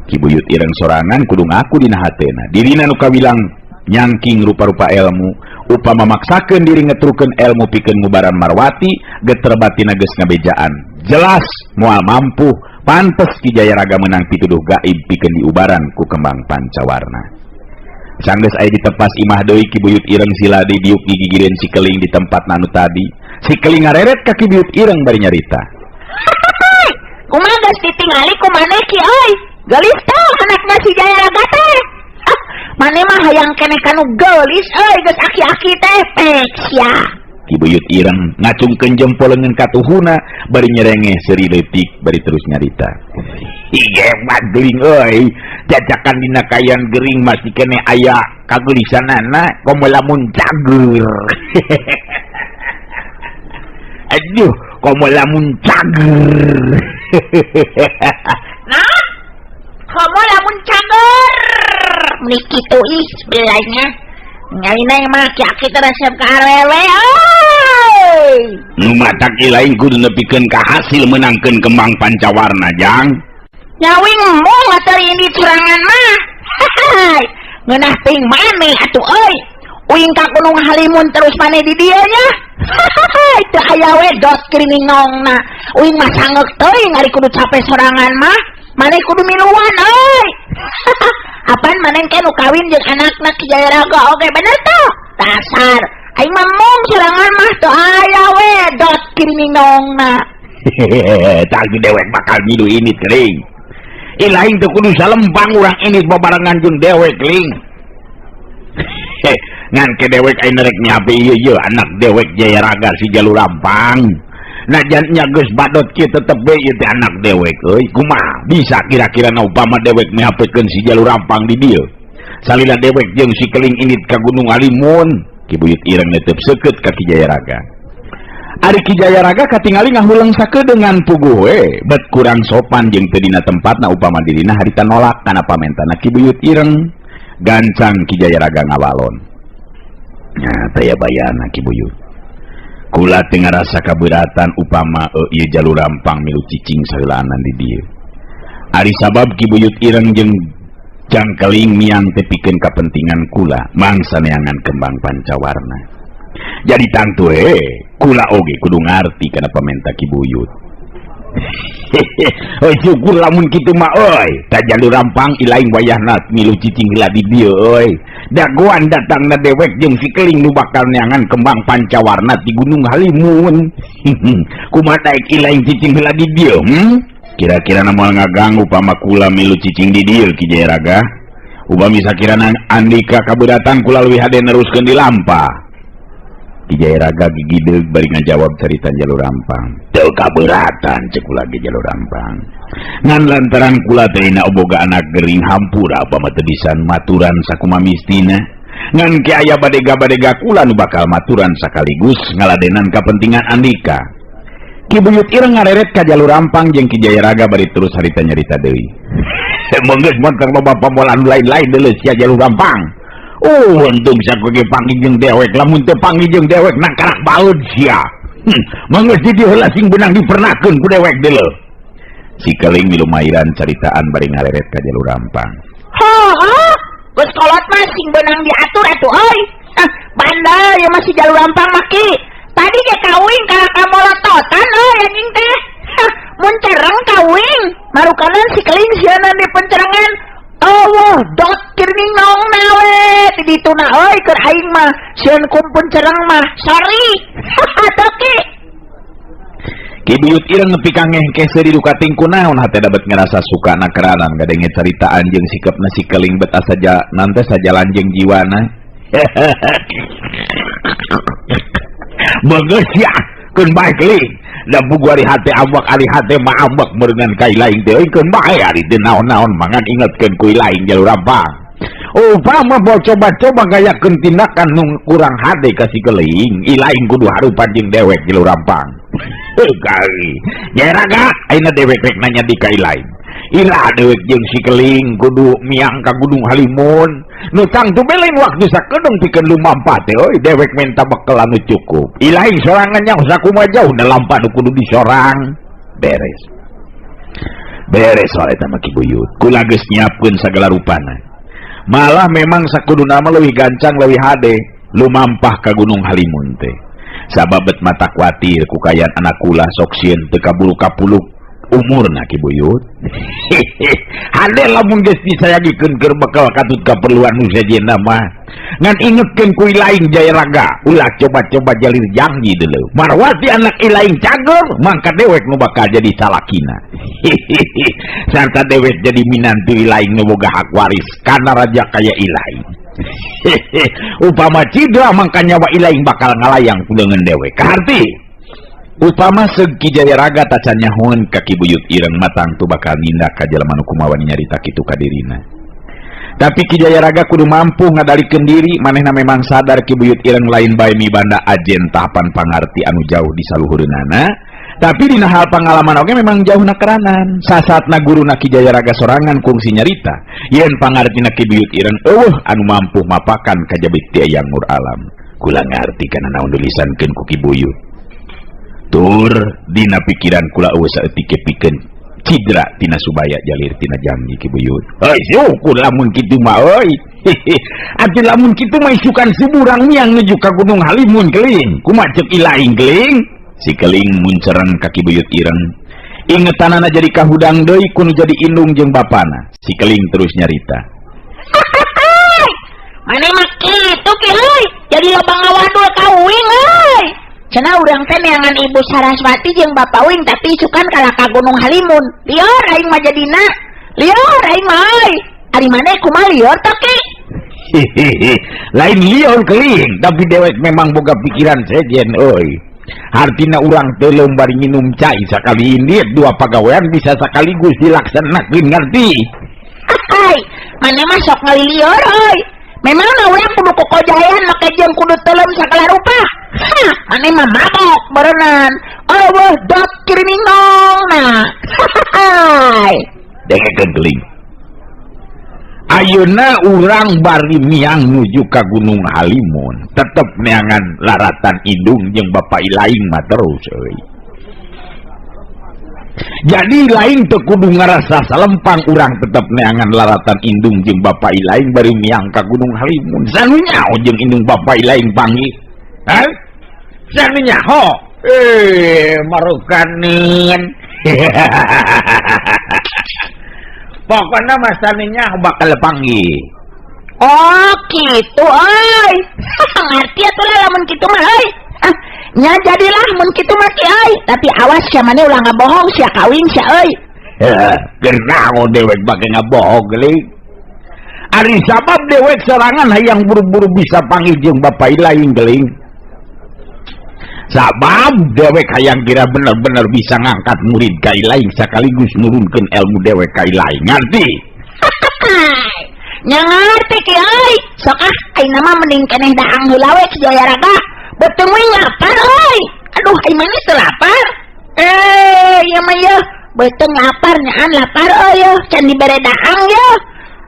Ki Buyut Ireng sorangan kudu ngaku dina hatena. Dirina nu kawilang nyangking rupa-rupa ilmu, upama maksakeun diri ngetrukeun ilmu pikeun ngubaran Marwati, geter batina geus ngabejaan. Jelas moal mampu, pantes Ki Jayaraga meunang pituduh gaib pikeun diubaran ku kembang pancawarna. Sanggeus aya ditepas imah deui Ki Buyut Ireng sila deui diuk gigireun si Keling di tempat anu tadi. Si Keling ngareret ka Ki Buyut Ireng bari nyarita. Kumaha geus ditingali ku maneh ki euy? Geulis teh anakna si Jayaraga teh. Ah, maneh mah hayang keneh kanu geulis euy geus aki-aki teh pek sia. Ki Buyut Ireng ngacungkeun jempol leungeun katuhuna bari nyerengeh seuri leutik bari terus nyarita. Hebat geuring euy, cacakan dina kayan gering masih keneh aya kageulisanana komo lamun cager. Aduh, komo lamun cager. Nah, komo lamun cager. Meni kitu ih belanya. Ngalina mah aki-aki teh resep ka awewe euy. Nu matak lain kudu nepikeun ka hasil meunangkeun kembang pancawarna jang. Nyawing embung atuh ini curangan mah. Ngeunah teuing maneh atuh euy. Uing ka Gunung Halimun terus maneh di dieu nya. Teu aya we dos kiriningongna. Uing mah sangeuk teuing ari kudu capek sorangan mah. Maneh kudu miluan euy. Apan maneh ke nu kawin jeung anakna Ki Jayaraga oge bener tuh. Dasar aing mah mung sorangan mah teu aya we dos kiriningongna. Tah dewek bakal milu ini kering. Ilaing teu kudu salempang urang ini babarengan jeung dewek ling. Ngan ke dewek aing rek nyape ieu ieu anak dewek Jayaraga si Jalur Rampang. Najan nya geus badot kieu tetep we ieu teh anak dewek euy. Kumaha bisa kira-kira na upama dewek mihapekeun si Jalur Rampang di dieu. Salila dewek jeung si Keling init ka Gunung Halimun. Ki Buyut Ireng netep seukeut ka Ki Jayaraga. Ari Ki Jayaraga katingali ngahuleng sakedeungan puguh we, bet kurang sopan jeung teu dina tempatna upama dirina harita nolak kana pamentana Ki Buyut Ireng. Gancang Ki Jayaraga ngawalon. Nya taya bayana Ki Buyut. Kula teu ngarasa kaberatan upama ieu Jalur Rampang milu cicing saheulaanan di dieu. Ari sabab Ki Buyut Ireng jeung Jangkeling miang teh pikeun kapentingan kula mangsa neangan kembang pancawarna. Jadi tangtu kula oge kudu ngarti kana pamenta Ki Buyut. Heuy syukur lamun kitu mah euy, ta Jalur Rampang ilaing wayahna milu cicing heula di dieu euy. Dagoan datangna dewek jeung si Keling nu bakal neangan kembang pancawarna ti Gunung Halimun. Kumaha daek ilaing cicing heula di dieu? Kira-kira na moal ngaganggu upama kula milu cicing di dieu Ki Jayaraga. Upami sakirana andika kaberatan kula leuwih hade neruskeun di lampah. Ki Jayaraga gigideug bari ngajawab carita Jalur Rampang. Teu kaberatan ceuk kula ge Jalur Rampang. Ngan lantaran kula teh na boga anak gering hampura upama teu bisa maturan sakumaha mistina. Ngan ke aya badega-badega kula nu bakal maturan sakaligus ngaladenan kapentingan andika. Ki Buyut Ireng ngareret ka Jalur Rampang jeung Ki Jayaraga bari terus harita nyarita deui. Menggeus montong loba pamolan lain-lain deuleu sia Jalur Rampang. Oh, untung saku ge panggih jeung dewek, lamun teu panggih jeung dewek nangkarak baeud sia. Menggeus di dieu heula sing beunang dipernakeun ku dewek deuleu. Si Keling milu mairan caritaan bari ngareret ka Jalur Rampang. Heuh, geus kolot mah sing beunang diatur atuh euy. Ah, bandel ieu mah si Jalur Rampang mah ki. Tadi ge kawing ka kamolototan euy anjing teh. Hah, mun cereng kawing, marukanan si Keling sieuna di pencerengan. Allah, dot kirningong nawe di dituna euy keur aing mah sieun kumpun cereng mah. Sorry. Toki. Ki Buyut Ireng nepi ka ngehkeh seuri duka ting kunaon hate dapat ngerasa suka na keranan ngadenge caritaan jeung sikepna si Keling bet asa nante sajalan jeung jiwana. Bagus ya, keun bae Keling. Da bugu ari hate ambek ari hate mah ambek meureungan ka ilaing teh euy keun bae ari teu naon-naon mangan ingetkeun ku ilaing Jalur Rampang. Upama bawa coba-coba gayakeun tindakan nu kurang hade ka si Keling, ilaing kudu harupan jeung dewek Jalur Rampang. Heuh kali. Jayaraga ayeuna dewek rek nanya di ka ilaing. Ira dewek jeung si Keling kudu miang ka Gunung Halimun. Nu tangtu lain waktu sakedeung pikeun lumampah teh euy, dewek menta bekel anu cukup. Ilaing sorangan nyaho sakumaha jauhna lampah nu kudu disorang. Beres. Beres soal eta mah Ki Buyut. Kula geus nyiapkeun sagala rupana. Malah memang sakuduna mah leuwih gancang leuwih hade lumampah ka Gunung Halimun teh. Sabab bet mata kuatir ku kayan anak kula sok sieun teu kaburu kapuluk umurna Ki Buyut. Hade lamun geus disayagikeun keur bekal katut kaperluan nu sejenna mah. Ngan ingetkeun ku ilaing Jayaraga, ulah coba-coba jalir janji deuleu. Marwati anak ilaing cager, mangka dewek nu bakal jadi salakina. Sarta dewek jadi minantu ilaing nu boga hak waris kana raja kaya ilaing. Upama cidra mangka nyawa ilaing bakal ngalayang ku leungeun dewek. Kaharti upama seug Ki Jayaraga tacan nyahoeun ka Ki Buyut Ireng matang tu bakal nindak ka jalma nu kumaha wani nyarita kitu ka dirina. Tapi Ki Jayaraga kudu mampu ngadalikeun diri, manehna memang sadar Ki Buyut Ireng lain bae mibanda ajen tahapan pangarti anu jauh di saluhureunana, tapi dina hal pangalaman oge memang jauhna keranan. Sasatna guruna Ki Jayaraga sorangan kungsi nyarita, yen pangartina Ki Buyut Ireng eueuh anu mampu mapakan kajabit ti Eyang Nur Alam. Kula ngarti kana naon dilisankeun ku Ki Buyut. Tur dina pikiran kula eueuh saeutik pikeun cidra tina subaya jalir tina janji Ki Buyut. Heuy syukur lamun kitu mah euy. Atuh lamun kitu mah isukan suburang miang nuju ka Gunung Halimun Keling. Kumaha ceuk ilaing Keling? Si Keling muncereng ka Ki Buyut Ireng. Ingetanana jadi kahudang deui kudu jadi indung jeung bapana. Si Keling terus nyarita. Mane mah kitu ki euy, jadi loba ngawadul ka uing euy. Cenah urang teh neangan Ibu Saraswati jeung Bapak uing tapi isukan kalah ka Gunung Halimun. Lieur aing mah jadina. Lieur aing mah euy. Ari maneh kumaha lieur teh ki? Lain lieur Keling, tapi dewek memang boga pikiran sejen euy. Hartina urang teh bari nginum cai sakali indit dua pagawean bisa sekaligus dilaksanakeun ngerti. Hai, maneh mah sok ngalilieur euy. Memangna urang kudu kokojayan make jeung kudu teuleum sagala rupa. Hah, maneh mah mabok berenang. Eueuh dot kirinong nah. Hai. Dengekeun Keling. Ayeuna urang bari miang nuju ka Gunung Halimun, tetep neangan laratan indung jeung bapa ilaing mah terus euy. Jadi lain teu kudu ngarasa salempang urang tetep neangan laratan indung jeung bapa ilaing bari miang ka Gunung Halimun. Sanu nyaho jeung indung bapa ilaing panggih. Hah? Sanu nyaho? Marukaneun. Pokokna mah sanu nyaho bakal panggih. Oh, kitu euy. Ngarti atuh lah lamun kitu mah euy. Ah, nya jadilah mun kitu mah ki euy, tapi awas sia maneh ulah ngabohong sia kawin sia euy. Heuh, keur naon dewek bake ngabohong geuling. Ari sabab dewek sorangan hayang buru-buru bisa panggih jeung bapa ilaing geuling. Sabab dewek hayang kira bener-bener bisa ngangkat murid ka ilaing sekaligus nurunkeun ilmu dewek ka ilaing. Ngarti? Nya ngarti ki euy. Sok ah ayeuna mah mending keneh daang heula we Ki Jayaraga. Beuteung we lapar euy. Aduh ai maneh teu lapar? Ieu mah yeuh, beuteung lapar nyaan lapar euy yeuh, can dibere daang yeuh.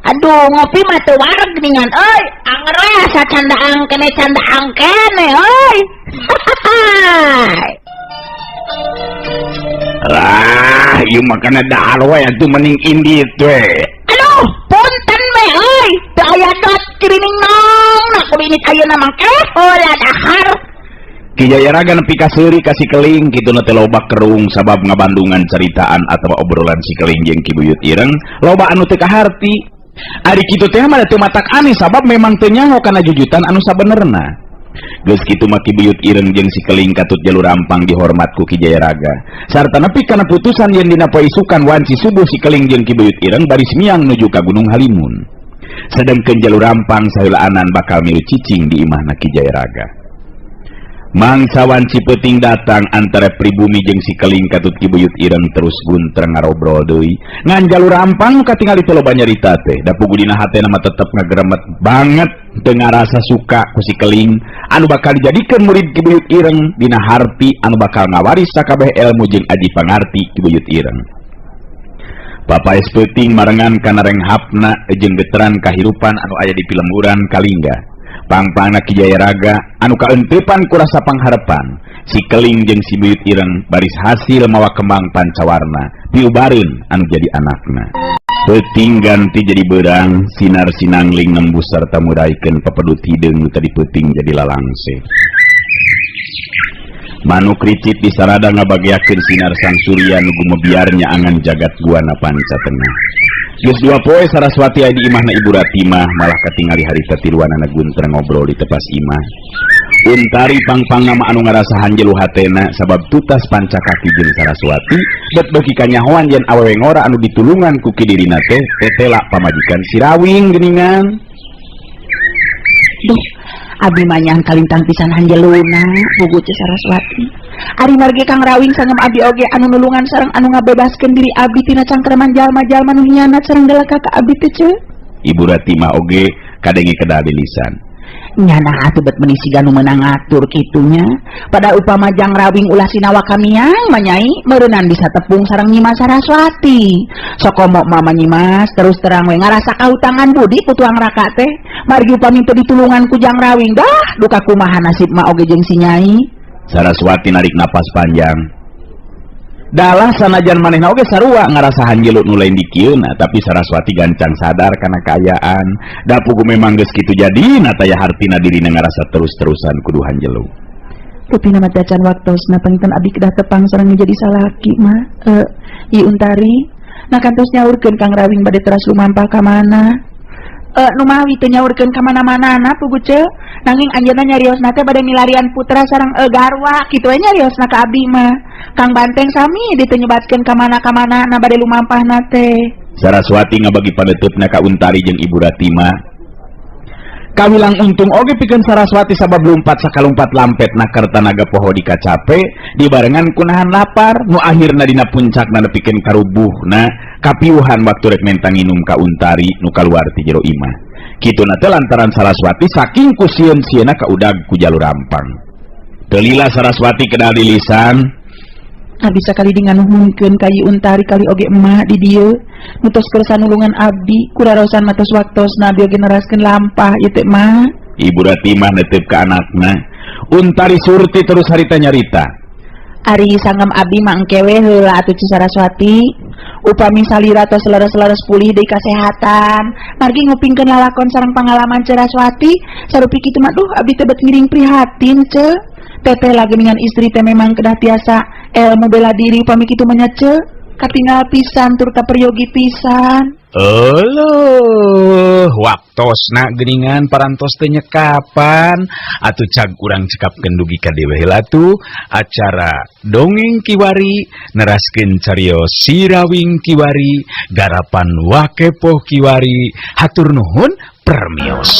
Aduh ngopi mah teu wareg geuningan euy. Anger we asa can daang keneh can daang keneh euy. Lah, ieu mah kana dahar we atuh mending indit we. Aduh, punten we euy. Teu aya dot kirining nong, nah kudu indit ayeuna mah keh heula dahar. Ki Jayaraga nepi ka seuri ka si Keling kituna teh loba kerung sabab ngabandungan caritaan atawa obrolan si Keling jeung Ki Buyut Ireng loba anu teu kaharti. Ari kitu teh mah teu matak aneh sabab memang teu nyaho kana jujutan anu sabenerna. Geus kitu mah Ki Buyut Ireng jeung si Keling katut jalur rampang dihormat ku Ki Jayaraga. Sarta nepi kana putusan yen dina poe isukan wanci subuh si Keling jeung Ki Buyut Ireng baris miang nuju ka Gunung Halimun. Sedengkeun jalur rampang saheulaanan bakal milu cicing di imahna Ki Jayaraga. Mangsa wanci peuting datang antara pribumi jeung si Keling katut Ki Buyut Ireng terus guntreng ngarobrol deui. Ngan jalur rampang nu katingali teh loba nyarita teh. Da puguh dina hatena mah tetep ngageremet banget teu ngarasa suka ku si Keling anu bakal dijadikeun murid Ki Buyut Ireng dina harti anu bakal ngawaris sakabeh elmu jeung aji pangarti Ki Buyut Ireng. Papaes peuting marengan kana renghapna jeung geteran kahirupan anu aya di pilemburan Kalingga. Pangpangna Ki Jayaraga anu kaeuntepan ku rasa pangharepan si Keling jeung si Buyut Ireng baris hasil mawa kembang pancawarna piubareun anu jadi anakna. Peuting ganti jadi beurang, sinar sinangling nembus sarta muraikeun papedut hideung nu tadi peuting jadi lalangse. Manuk ricit di sarada ngabageakeun sinar sang surya nu gumebiar nyaangan jagat buana panca tengah. Geus dua poe Saraswati aya di imahna Ibu Ratimah malah katingali harita tiluanana guntreng ngobrol di tepas imah. Untari pangpangna mah anu ngarasa hanjelu hatena sabab tutas panca kaki jeung Saraswati bet beuki kanyahoan yen awewe ngora anu ditulungan ku kidirina teh tetela pamajikan si Rawing geuningan. Duh, abdi mah nyang kalintang pisan hanjeluna puguh Ceu Saraswati. Ari margi Kang Rawing sangem abdi oge anu nulungan sareng anu ngabebaskeun diri abdi tina cangkreman jalma-jalma nu hianat sareng delaka ka abdi teh Ceu. Ibu Ratimah oge kadenge kedal di lisan. Nyana atuh bet meuni siga nu meunang ngatur kitunya. Pada upama Jang Rawing ulah sinawa kamiang mah nyai meureunnan bisa tepung sareng Nyimas Saraswati. Sokomo mama Nyimas terus terang we ngarasa kahutangan budi ku tuang raka teh. Margi upami teu ditulungan ku Jang Rawing dah duka kumaha nasib ma oge jeung si Nyai. Saraswati narik napas panjang. Dalah sanajan manehna oge sarua ngarasa hanjelu nu lain dikieuna, tapi Saraswati gancang sadar kana kaayaan. Da puguh memang geus kitu jadina taya hartina dirina ngarasa terus-terusan kudu hanjelu. Rupina mah tacan waktosna panginten abdi kedah tepang sareng jadi salaki mah. Ieu Untari, nah kantos nyaurkeun Kang Rawing bade teras lumampah ka mana? Nu mawi teu nyaurkeun ka mana-manana puguh Ceu. Nanging anjeunna nyariosna teh bade milarian putra sareng garwa kitu we nyariosna ka abdi mah. Kang Banteng sami diteu nyebatkeun ka mana-kamana na bade lumampahna teh. Saraswati ngabagi paneuteup-na ka Untari jeung Ibu Ratimah. Kawilang untung oge pikeun Saraswati sabab lumpat sakalumpat lampet na kertanaga poho dikacape dibarengan kunahan lapar nu akhirna dina puncakna nepikeun karubuhna kapiuhan waktu rek menta nginum ka Untari nu kaluar ti jero imah. Kituna teh lantaran Saraswati saking ku sieun-sieuna ka udag ku jalur rampang. Teu lila Saraswati kedal di lisan. Abdi sakali dinganuhunkeun ka Yi Untari kali oge emak di dieu nu tos kersa nulungan abdi kurarosan matos waktosna abdi oge neraskeun lampah ieu teh mah. Ibu Ratimah netep ka anakna. Untari Surti terus harita nyarita. Ari sangem abdi mah engke we heula atuh Ci Saraswati. Upami salira tos leres-leres pulih deui kasehatan, margi ngupingkeun lalakon sareng pangalaman Saraswati, sarupi kitu mah duh abdi teh bet ngiring prihatin ce. Teteh lagi dengan istri teh memang kedah tiasa ilmu bela diri upami kitu mah nya ce. Katingal pisan turta peryogi pisan. Euleuh, waktosna geuningan parantos teh nyekapan atuh cag urang cekapkeun dugi ka dewe heula tuh acara dongeng kiwari neraskeun carios Sirawing kiwari garapan Wakepoh kiwari hatur nuhun permios.